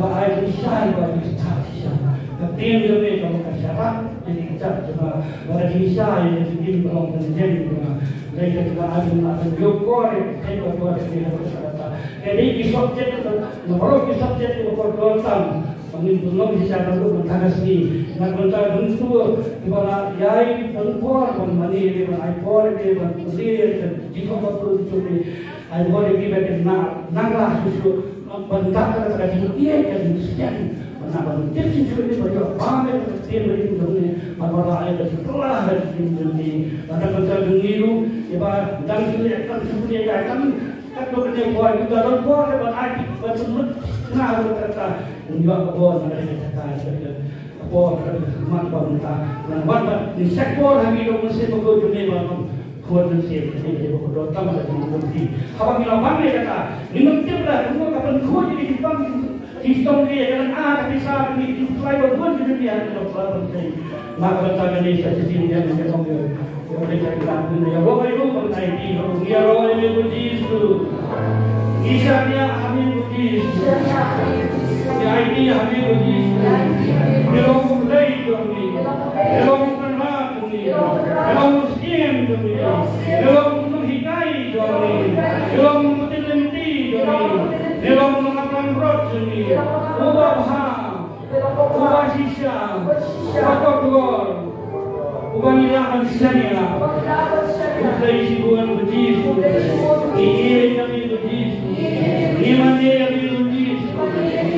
kaba ai jingshai, ba jingshai shisha. Ka ktien jong me kaba ka sharak ïa ki kjat jong nga, ba ka jingshai ïa ka jingim ka long tang jong nga. Dei ka jingshai jong nga, jong ïoh kor ïa ka kor ïa ka kor. Ka dei ki subject, na baroh ki subject kiba kordor tam. Ba ngin pynlong shisha ka ruh mynta ka sngi. Na ka bynta jong uto kiba la ïai pynpor ban mane ïa me, ban ai por ïa me, ban pule ïa ka jingkhot baptism jong me. Ai por ïa me ba kin nang, nang lah shuh shuh. Ban dak ka, ka jingïeit ka jingïeit. Ban dak ban tip shisha ne ba ïoh ba me ka ktien ba ïoh jong ne. Ban ba la ai ka jingpyllait ka jingïeit jong ne. Ban dak ban ka jong ne ruh, ïa ba dang shu leh kam shu leh ïa kam. Kat ba ka ne boi ka don bor ban ai ban sumut na ruh kata. Ïoh ka bor na ka kata. Por ka khmat ba mynta. Nang wan ba ngi check por ha ngi dong mynsiem ba ko jong ngi ba ngam khot mynsiem. Ngi dei ba ko dot tam ba ngi dong ti. Haba ngi la wan ïa kata, ngi ngam tip ba kumno ka pynkhot ïa ki jingpang. Ki stom ki ïa ka dang a ka pisa ka ngi ki try ba bun ki jong ngi ha ka dong ba ban tei. Nga ka bynta ka ngi sa shisien ïa ngi ong ïa. Ïa ka dei ka ngi la ngi ïa roi ruh ban ai ti ruh ngi ïa roi ïa ko Jisu. Ngi shaniah ha me ko Jisu. Ngi aiti ha me ko Jisu. Ngi long u Blei jong ngi. Ngi long u Kynrad jong ngi. Ngi long u Syiem jong ngi. Ngi long u Nonghikai jong ngi. Ngi long u Myntoi lynti jong ngi. Ngi long u Nongaplang rot jong ngi. Uba bha. Uba shisha. Uba kohnguh. Uba ngi lah ban shaniah. U Blei shibun ko Jisu. Ngi ïeit ïa me ko Jisu. Ngi mane ïa me ko Jisu.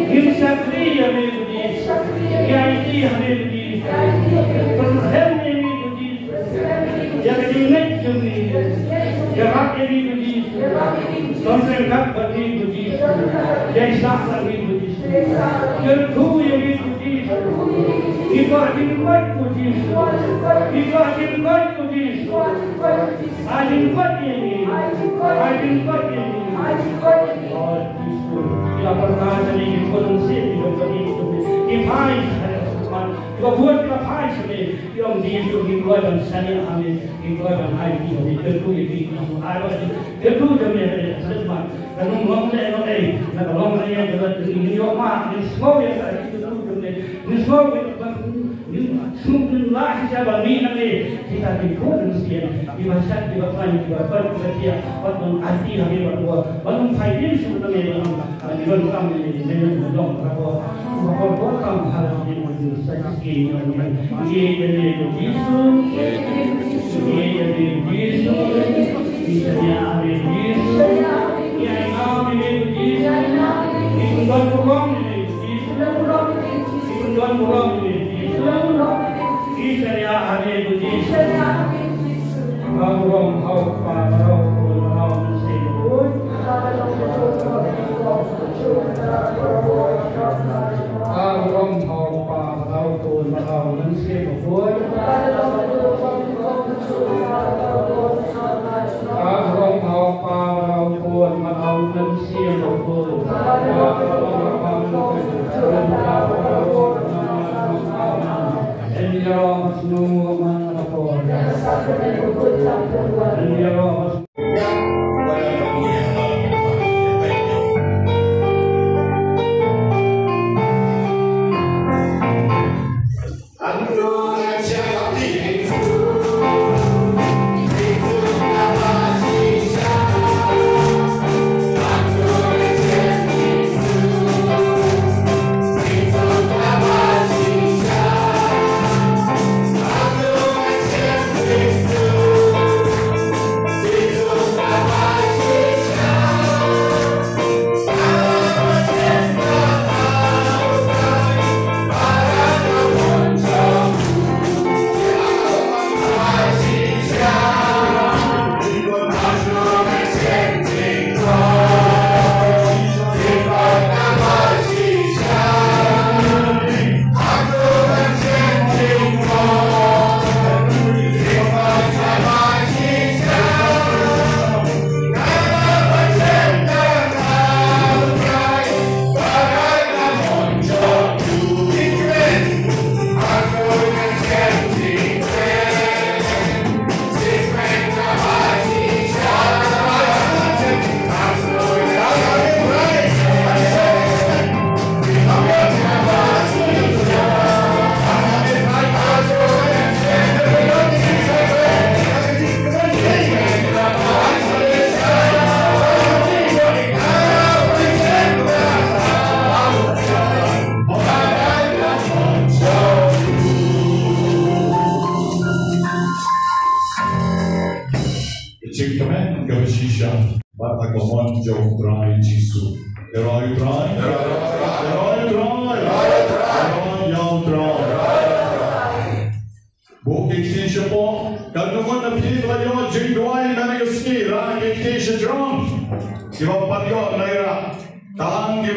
Ngi shakri ïa me ko Jisu. Ngi aiti ïa me ko Jisu. Pynrhem ïa me ko Jisu. Ïa ka jingngeit jong ngi. Ïarap ïa ngi ko Jisu. Don ryngkat bad ngi ko Jisu. Ïaisah bad ngi ko Jisu. Kyrkhu ïa ngi ko Jisu. Ngi kwah jingkoit ko Jisu. Ngi kwah jingkoit ko Jisu. Ai jingkoit ïa ngi. Ai jingkoit ïa ngi. Ai jingkoit ïa ngi. Oh Jisu. Ngi la pyrta ïa ngi ki khun mynsiem ki dong bad ngi ki dong. Ngi phai sha Ki ba bun ki la phai sha me, ki ong Jisu, ngi kloi ban shaniah ha me, ngi kloi ban aiti ha me, kyrkhu ïa me, kyrkhu ïa me, kyrkhu ïa me, kyrkhu ïa me. Ka nong long leh nong ei, na ka long leh ngi ïoh ma, ngi sngew ïa ka kyrkhu ïa me, ngi sngew ïa ka, ngi sngew ngi la shisha ba ngi na me, kita ki khun mynsiem, ki ba shad, ki ba khlaiñ, ki ba bad, ki ba thiah, bad ban aiti ha me, bad ban phai bym shu na me, bad ban Ngi donkam ïa ngi, ngi donkam ïa ngi. Ngi ïeit ïa ngi Jisu. Ngi ïeit ïa ngi Jisu. Ngi shaniah ïa ngi Jisu. Ngi ainam ïa ngi Jisu. Ngi kyndon burom ïa ngi Jisu. Ngi kyndon burom ïa ngi Jisu. Ngi shaniah ïa ngi Jisu. Ka burom ha u Kpa, ha u Khun, ha u Mynsiem Bakhuid. Ka burom ha u Kpa, ha u Khun, ha u Mynsiem Bakhuid. Ka burom ha u Kpa, ha u Khun, ha u Mynsiem Bakhuid. Amen. Amen.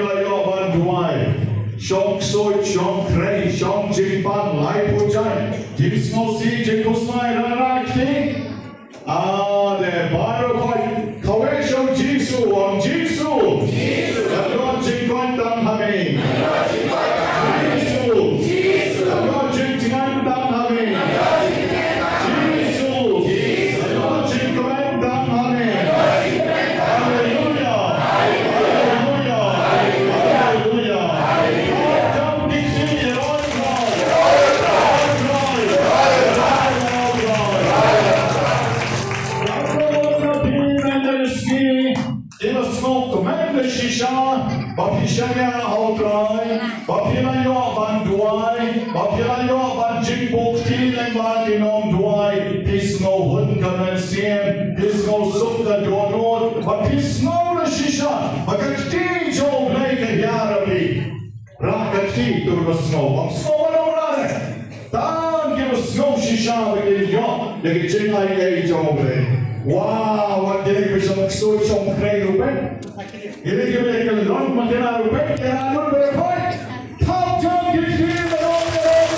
La ïoh ban duwai. Shong ksuid, shong khrei, shong jingpang, laiphew jaiñ. Jingsngewsih, jingkhuslai, rah rah kti. Ah, de baroh khoit. Kawei sha u Jisu, ong Jisu. Jisu. Nga don jingkoit tang ha me. Jisu. Jisu. Nga don jingtngen tang ha me. Jisu. Nga don jingkmen tang ha me. Haleluya. Haleluya. Haleluya. Jam kiti ïa Lord God. Lord God. Lord God. Kiba sngewkmen shisha ba phi shaniah ha U Trai, ba phi la ïoh ban duwai, ba phi la ïoh ban jingbuh kti lyngba ki nongduwai, phi sngewhun ka mynsiem, phi sngewsuk ka dohnud, ba phi sngew shisha ba ka kti jong U Blei ka hiar ha phi. Rah ka kti, to ba sngew, bym sngew ban ong rah. Tang kiba sngew shisha ba kin ïoh ïa ka jingai ei jong U Blei. Wow, wat kine kiba shong ksuid shong khrei ruh peit. Kine kiba ïa ka long ma kine ruh peit, kine ruh peit. Thap jam ki kti ba long ki long.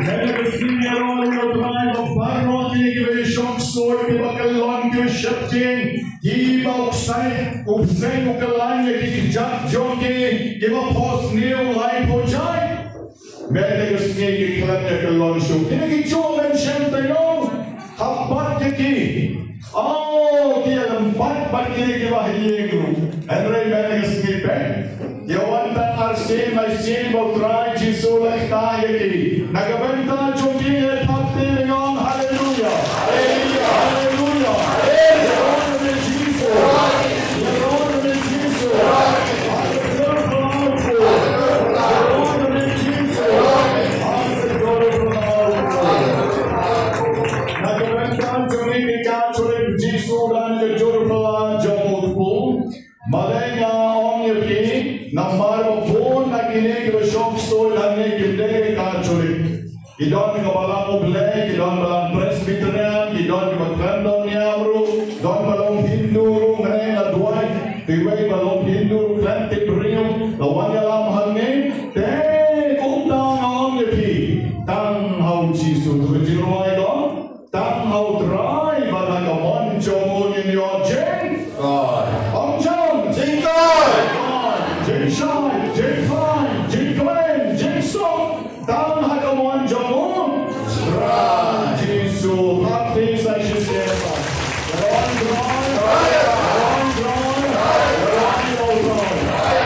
Kane ka sngi ïaroh ïa U Trai ba baroh kine kiba shong ksuid kiba kyllon kiba sheptieng. Kiba u ksai, u bseiñ u kyllain ïa ki kjat jong ki, kiba pos niew laiphew jaiñ. Mynta ka sngi ki khlem ïa kyllon shuh. Kine ki jong lem shem taïew, ha bat ïa ki. Oh, ki ïa lem bat bad kine kiba ha ïing ruh. Hynrei mynta ka sngi peit. Ïa wan tang arsien marsien ba U Trai Jisu la ktah ïa ki. Na ka bynta jong ki ngin thap kti, ngin ong haleluya. Haleluya. Ïaroh ïa me Jisu. Ïaroh ïa me Jisu. Ïaroh ïa me Jisu. Na ka bynta jong ngi ki Katholik, Jisu u don ha ka jong u pla jong u kpu. Balei nga ong ïa phi, namar ba bun na kine kiba shong ksuid hangne kim dei Katholik. Ki don kiba lam U Blei, ki don ba lam Presbyterian, ki don kiba khlem don niam ruh, don ba long Hindu ruh, nga ne nga duwai, kiwei ba long Hindu ruh khlem tip briew, la wan ïalam hangne, te kumta nga ong ïa phi, tang ha u Jisu, to ka jingrwai ko. Tang ha U Trai bad ha ka mon jong u ngin ïoh jingkoit. Ong jong. Jingkoit. Jingshai, jingphai, jingkmen, jingsuk. Tang ha ka mon jong U Trai Jisu. Thap kti sa shisien. Wan Trai, wan Trai, wan Trai.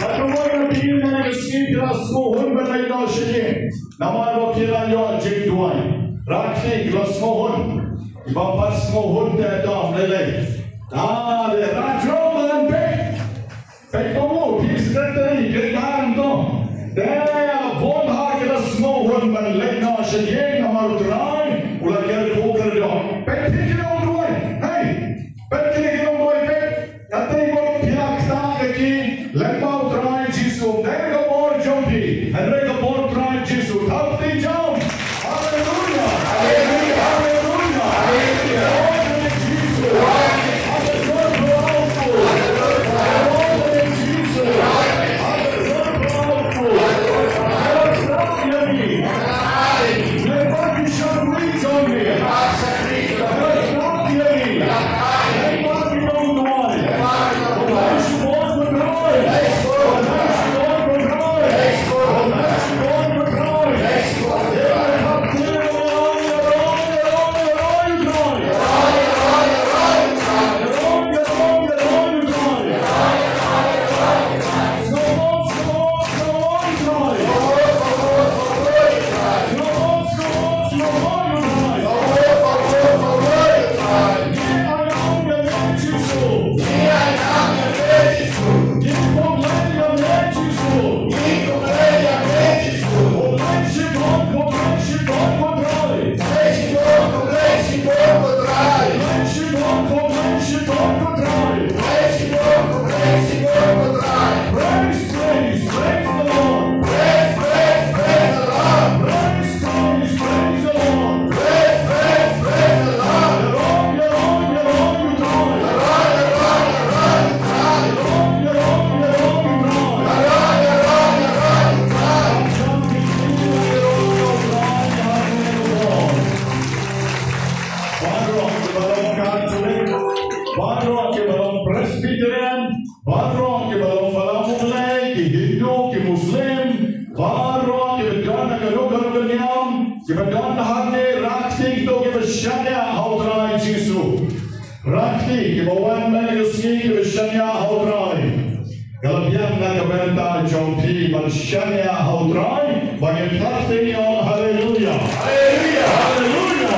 Ka kawei na phi na ka sngi phi la sngewhun ban leit noh sha ïing. Namar ba phi la ïoh jingduwai. Rah kti, phi la sngewhun. Kiba pat sngewhun te dom lei lei. Ah, te rah jrong ban peit. Peit kumno phi secretary, phi dang to. Te bun ha ki la sngewhun ban leit noh sha ïing namar U Trai u la kyrkhu kyrdoh. Peit phi ki nongduwai. Hei, peit kine ki nongduwai peit. Katei ba phi la ktah ïa ki lyngba U Trai Jisu, ym dei ka bor jong phi, hynrei ka bor U Trai Jisu. Thap kti jam. Haleluya. Haleluya. Haleluya. Haleluya. Haleluya. Jisu. Haleluya. Haleluya. Jisu. Haleluya. Haleluya. Baroh kiba long Presbyterian, baroh kiba long Balang Mawlai, ki Hindu, ki Muslim, baroh kiba don ha kano kano ka niam, kiba don hangne, rakti kito kiba shaniah ha u Trai Jisu. Rakti kiba wan mynne ka sngi kiba shaniah ha u Trai. Ka la biang na ka bynta jong phi ban shaniah ha u Trai, ba ngin thad ïa u. Haleluya. Haleluya. Haleluya.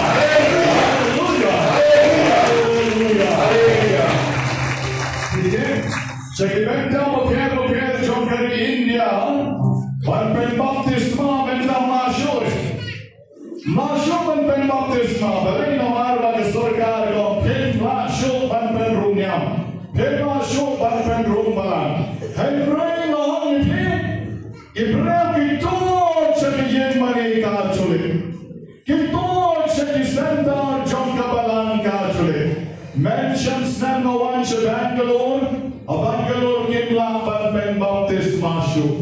Sha ki bynta bapher bapher jong ka ri India, ban pynbaptisma mynta ma shuh. Ma shuh ban pynbaptisma, balei? Namar ba ka sorkar ka ong phim lah shuh ban pynrung niam, phim lah shuh ban pynrung balang. Hynrei nga ong ïa phi, ki briew ki tuid sha ki ïingmane Katholik, ki tuid sha ki center jong ka balang Katholik. Mynshem snem nga wan sha Bangalore, ha Bangalore kim lah ban pynbaptisma shuh.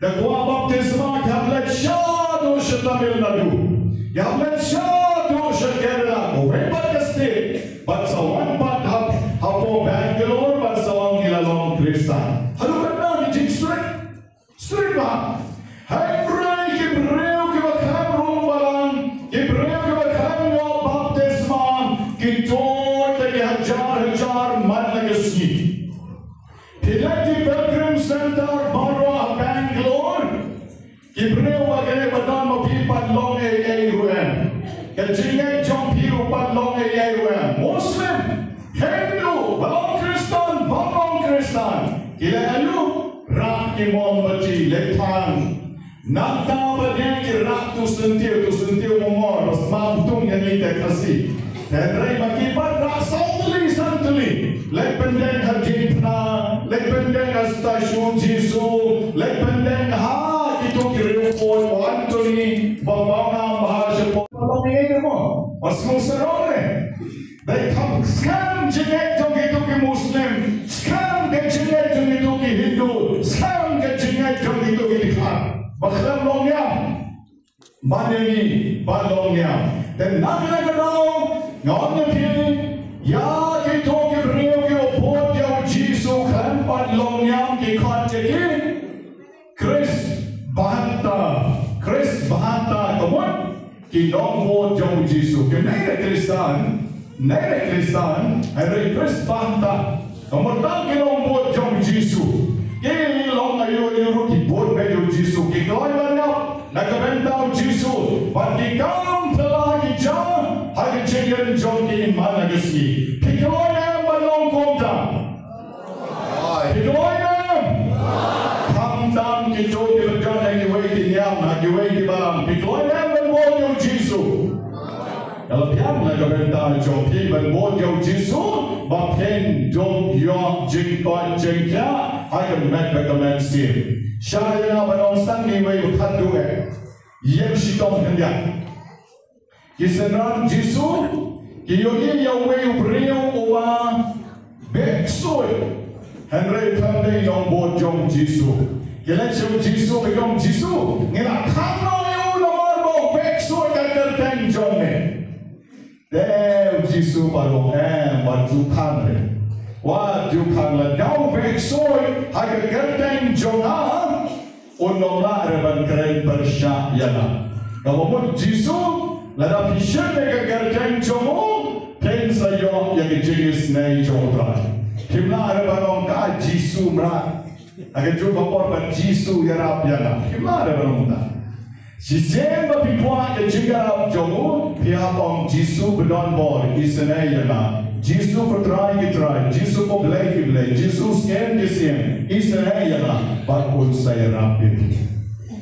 Da kwah baptisma ki hap leit shaduh sha Tamil Nadu, ki hap leit shaduh sha Kerala, kawei pat ka state, bad sa wan pat ha, hapoh Bangalore, bad sa ong ngi la long Khristan. Haduh katno ki jingsngewsih? Sngewsih bha. Hynrei ki briew kiba khlem rung balang, ki briew kiba khlem ïoh baptisma, ki tuid da ki hajar hajar man la ka sngi. Phi leit ki Pilgrim Center baroh ha Bangalore, ki briew ba kane ba don ma phi pat long ei ei ruh em. Ka jingngeit jong phi ruh pat long ei ei ruh em. Muslim, Hindu, ba long Khristan, bym long Khristan, ki leh aïu? Rah ki mombati, leit thang. Nangta ba dei ki rah tu syntiew, tu syntiew mongol, ba sma btung ïa ngi te Khasi. Hynrei ma ki pat rah saw tylli san tylli. Leit pyndeng ha diengphna, leit pyndeng ha statue Jisu, leit pyndeng ha kito ki riew poi, u Anthony, ba pawnam bha shapoh. Ba long ïa ngi mo, ba sngewsarong ne. Dei kham skhem jingngeit jong kito ki Muslim, skhem ka jingngeit jong kito ki Hindu, skhem ka jingngeit jong kito ki dkhar. Ba khlem long niam. Ban ïa ngi ban long niam. Te na kane ka daw nga ong ïa phi, ïa kito ki briew kiba bud ïa u Jisu khlem pat long niam ki khot ïa ki Khrist ba hangta, Khrist ba hangta, ka mut ki nongbud jong u Jisu. Kim dei re Khristan, dei re Khristan, hynrei Khrist ba hangta. Ka mut tang ki nongbud jong u Jisu. Ki long aïu aïu ruh ki bud beit ïa u Jisu. Ki kloi ban ïap na ka bynta u Jisu. Bad ki kam phylla ki jia ha ka jingim jong ki man la ka sngi. Phi kloi ne em ban long kumta? Phi kloi ne em? Khamtam kito kiba don ha kiwei ki niam, ha kiwei ki balang. Phi kloi ne em ban bud ïa u Jisu? Ka la biang na ka bynta jong phi ban bud ïa u Jisu, ba phin dup ïoh jingkoit jingkhiah ha ka met bad ka mynsiem. Shah ïa nga ban ong tang ïa uwei u khatduh eh. Ïeng shitom khyndiat. Ki synran Jisu ki ïohi ïa uwei u briew uba beh ksuid. Hynrei u khlem dei nongbud jong u Jisu. Ki leit sha u Jisu, ki ong, Jisu, ngi la khang noh ïa u namar ba u beh ksuid ha ka kyrteng jong me. Te u Jisu pat u ong, em, wat ju khang re. Wat ju khang, lada u beh ksuid ha ka kyrteng jong nga, un ym lah re ban kren pyrshah ïa nga. Kaba mut Jisu, lada phi shim ïa ka kyrteng jong u, phin sa ïoh ïa ka jingisynei jong U Trai. Phim lah re ban ong, ka Jisu mrad. Ha kajuh ka por ba Jisu ïarap ïa nga. Phim lah re ban ong kumta. Shisien ba phi kwah ka jingïarap jong u, phi hap ong, Jisu ba don bor, isynei ïa nga. Jisu ko Trai ki trai, Jisu ko Blei ki blei, Jisu Syiem ki syiem, isynei ïa nga, bad un sa ïarap ïa phi.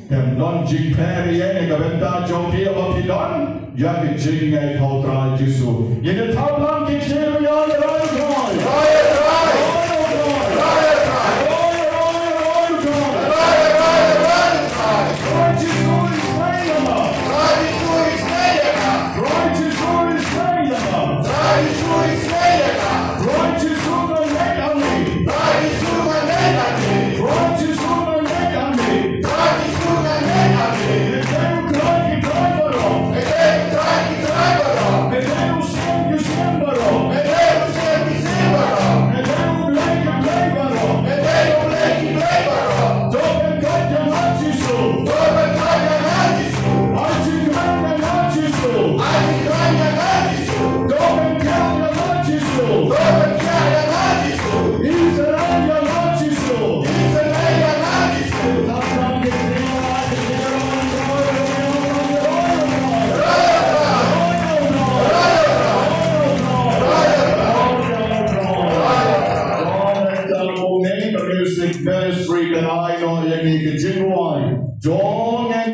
Te ym don jingpher ïa ka bynta jong phi haba phi don ïa ka jingngeit ha U Trai Jisu. Ngin ïa thap lang ki ktien ïa U Trai. Trai, Trai. Trai, Trai. Trai, Trai. Trai, Trai. Trai Jisu, isynei ïa nga. Trai Jisu, isynei ïa nga. Trai Jisu, isynei ïa nga. Trai Jisu, isynei ïa nga. Trai Jisu, nga ngeit ha me. Trai Jisu, nga ngeit ha me. Trai Jisu, nga ngeit ha me. Trai Jisu, nga ngeit ha me. Me dei U Trai ki trai baroh. Me dei U Trai ki trai baroh. Me dei U Syiem ki syiem baroh. Me dei U Syiem Music ministry kan ai noh ïa ngi ka jingrwai. Dong and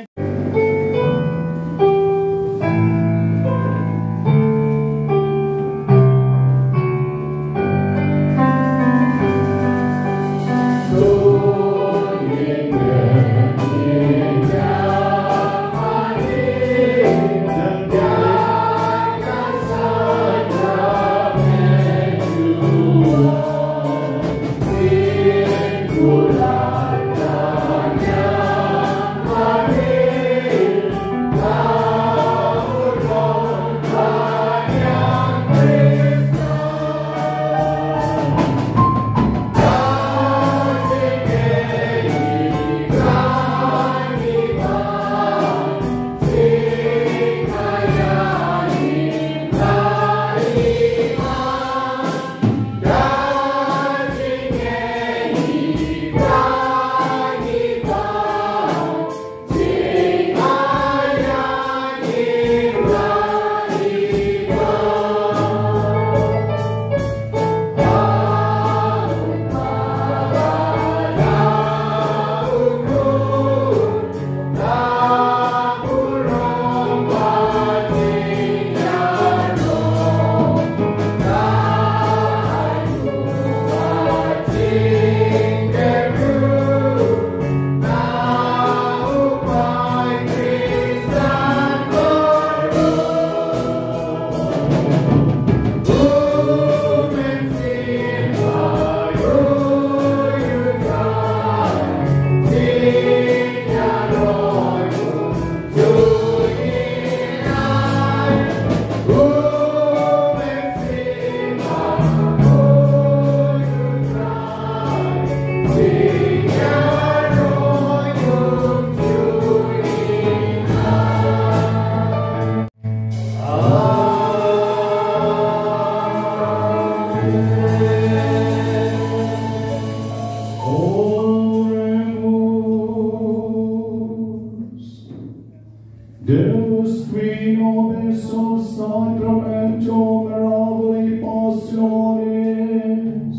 Deus qui nobis sacramentum mirabilis passionis,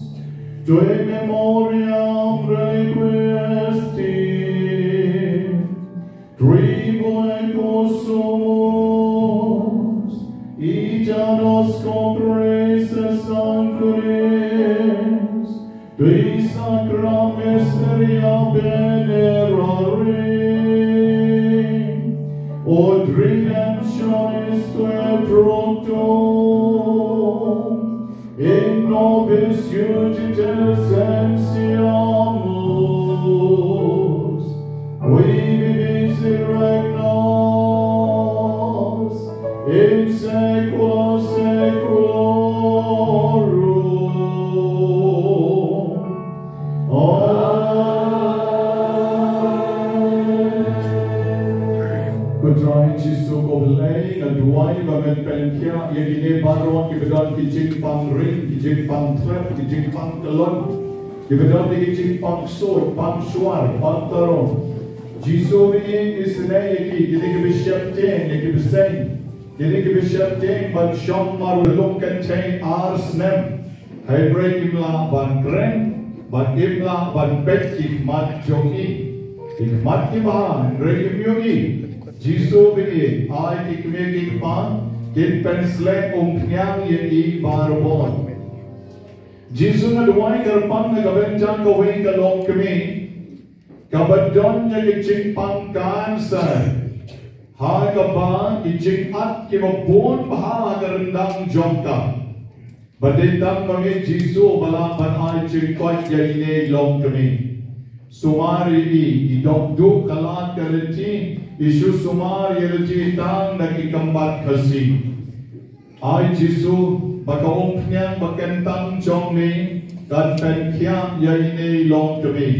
tu memoriam reliquisti, tribue consumus, ita nos compreses ancuris, qui sacra mysteria venerari, ut redemptionis tuae fructum, in nobis iudites enseamus, qui vivis et regnas in saecula saeculorum. Amen. Ko Trai Jisu ko Blei, nga duwai ba men pynkhiah ïa kine baroh kiba don ki jingpang ring, ki jingpang thlep, ki jingpang kyllon, kiba don ki jingpang ksuid, pang shuwa, pang tyrwa. Jisu, ba ïeit, isynei ïa ki, kine kiba sheptieng ïa ki bseiñ, kine kiba sheptieng ban shong marwei, long kynthei ar snem. Hynrei im lah ban kren, bad im lah ban peit ki khmat jong ngi. Ki khmat ki bha, hynrei im ïohi. Jisu, ba ïeit, ai ki kmie ki kpa kin pynsleh umphniang ïa i baroh. Jisu, nga duwai kyrpang na ka bynta kawei ka longkmie kaba don ïa ka jingpang cancer, ha kaba ki jingat kiba bun bha ha ka ryndang jong ka. Bad dei tang ma me Jisu ba lah ban ai jingkoit ïa ine i longkmie. Sumar ïa i, i dok duh ka lad ka lynti, i shu sumar ïa lynti tang da ki kynbat khasi. Ai Jisu, ba ka umphniang ba kyntang jong me kan pynkhiah ïa ine i longkmie.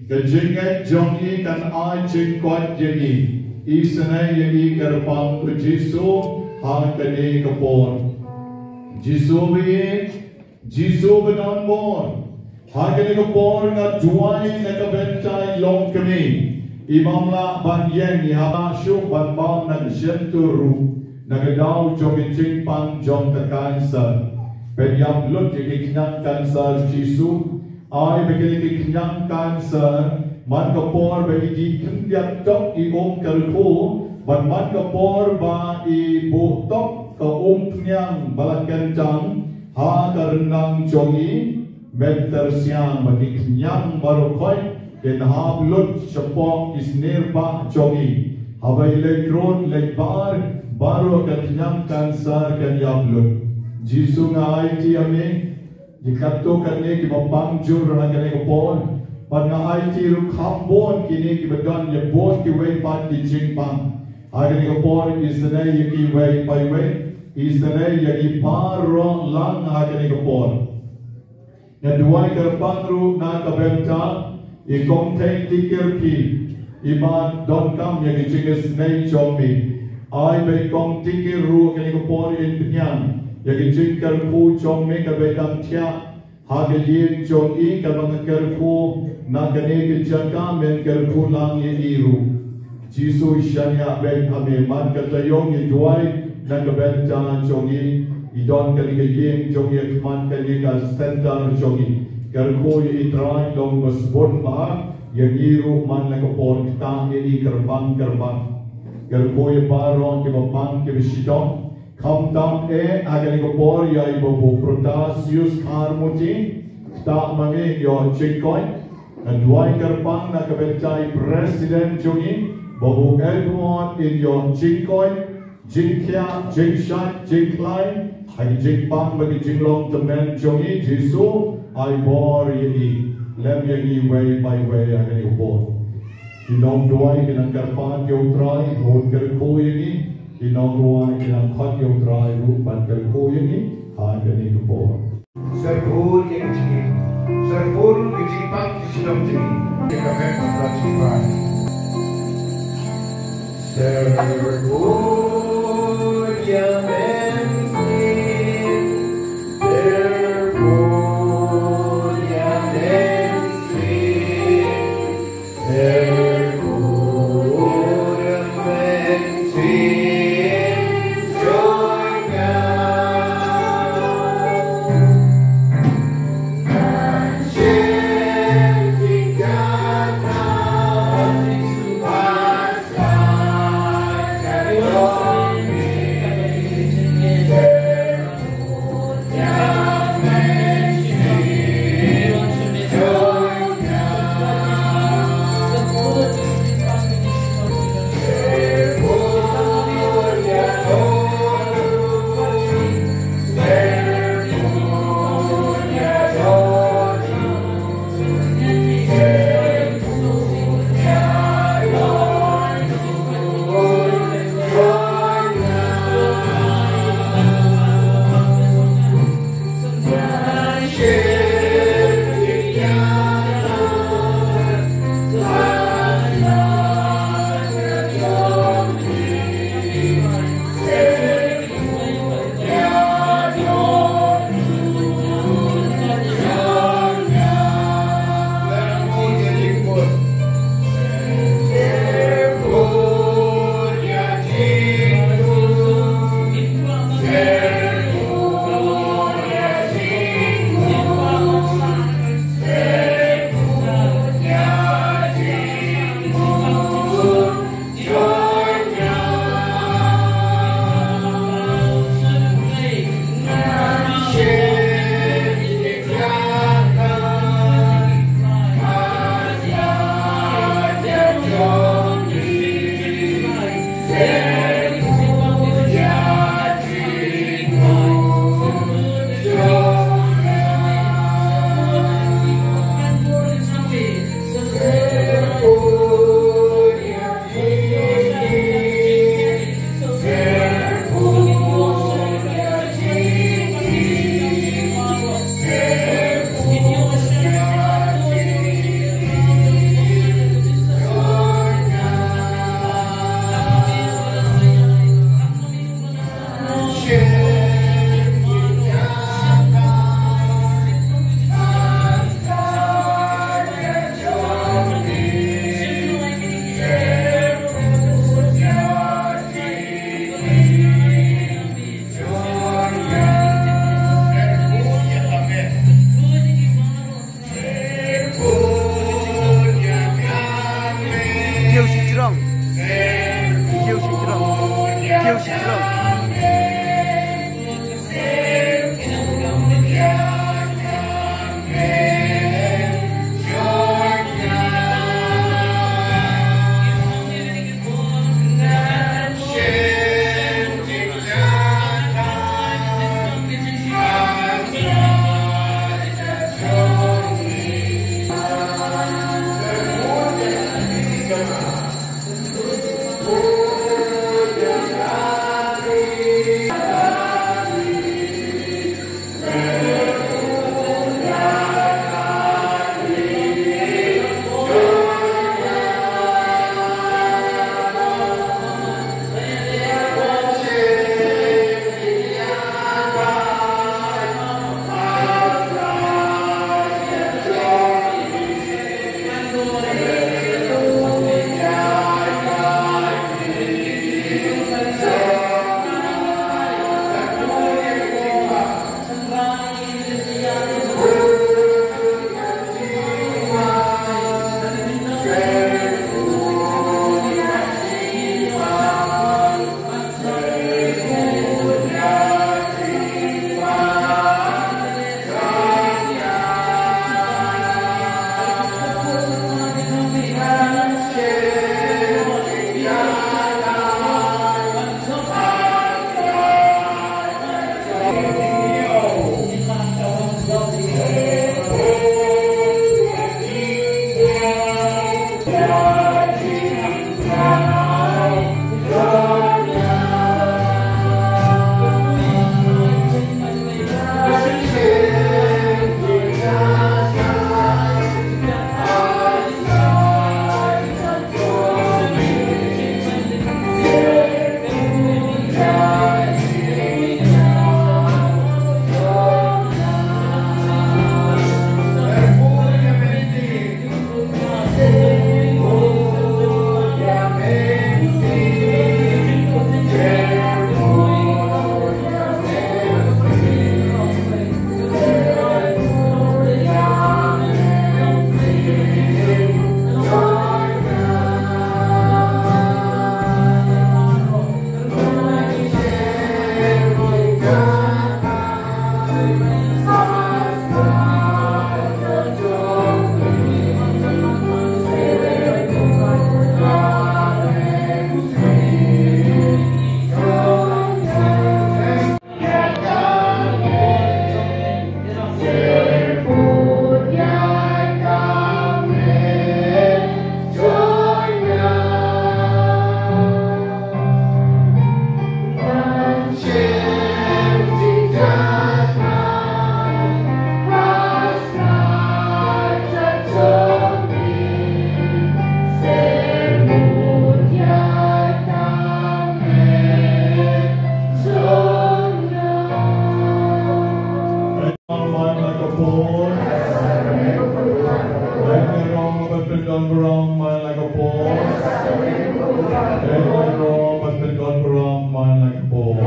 Ka jingngeit jong i kan ai jingkoit ïa i. Isynei ïa i kyrpang, ko Jisu, ha kane ka por. Jisu, ba ïeit, Jisu ba don bor, ha kane ka por nga duwai na ka bynta i longkmie i bym lah ban ïeng, i hap shuh ban bam na ka shyntur ruh na ka daw jong ka jingpang jong ka cancer. Pynïap lut ïa ka khñiang cancer Jisu. Ai ba kane ka khñiang cancer man ka por ba i dih khyndiat tok i um kyrkhu, bad man ka por ba i buh tok ka umphniang ba la kyntang ha ka ryndang jong i, mynta shuh ba ki khñiang baroh khoit kin hap lut shapoh ki snier bah jong i. Haba i leit rud leit bar, baroh ka khñiang cancer kan ïap lut. Jisu nga aiti ïa me, ïa katto katne kiba pang jur ha kane ka por, bad nga aiti ruh kham bun kine kiba don ïa bun kiwei pat ki jingpang ha kane ka por, isynei ïa kiwei pa iwei, isynei ïa ki baroh lang ha kane ka por. Nga duwai kyrpang ruh na ka bynta i kong Thei Tikir phi, iba donkam ïa ki jingisynei jong me. Ai ba i kong Tikir ruh kane ka por in pynïang ïa ki jingkyrkhu jong me, kaba i dang thiah ha ka ïing jong i, kaba ka kyrkhu na kane ka jaka, men kyrkhu lang ïa i ruh. Jisu, shaniah beit ha me. Man ka taïew ngi duwai na ka bynta jong i, i don kane ka ïing jong i ha khmat kane ka center jong i. Kyrkhu ïa i Trai, long ba sbun bha ïa ngi ruh man la ka por, ktah ïa i kyrpang kyrpang. Kyrkhu ïa baroh kiba pang kiba shitom. Khamtam eh ha kane ka por ïa i Babu Protasius Kharmuti, ktah ma me ïoh jingkoit. Nga duwai kyrpang na ka bynta i President jong i, Babu Edward, in ïoh jingkoit, jingkhiah, jingshait, jingkhlaiñ ha ki jingpang bad ki jinglong tymmen jong i. Jisu, ai bor ïa i, lem ïa ngi iwei pa iwei ha kane ka por. Ki nongduwai ki nang kyrpad ïa u Trai ba un kyrkhu ïa ngi. Ki nongduwai ki nang khot ïa u Trai ruh ban kyrkhu ïa ngi ha kane ka por. Syrkhur ïa ka jingim, syrkhur ïa ka jingpang ka jingim jong ngi. Ïa ka bynta ka jingpang. Syrkhur ïa ka jingim, syrkhur ïa ka jingim. Paul. Dei ban ïaroh bad pyndon burom man la ka Paul. Dei ban ïaroh bad pyndon burom man la ka Paul.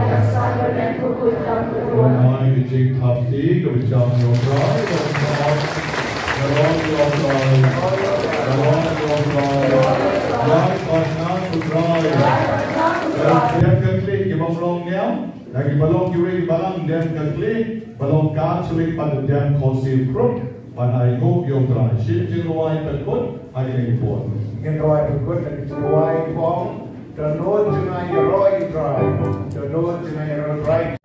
Ai ka jingthap kti kaba jam ïa U Trai. Ka long ïa U Trai. Ka long ïa U Trai. Lait bad nang U Trai. Dep ka khlieh kiba ym long niam. Ïa kiba long kiwei ki balang dem ka khlieh, ba long Katholik bad dem Khonsil Kruk, ban ai nguh ïa U Trai. Shim jingrwai pynkut ha kine ki por. Jingrwai pynkut, jingrwai phong. Dohnud jngai ïaroh ïa U Trai. Dohnud jngai ïaroh ïa U Trai.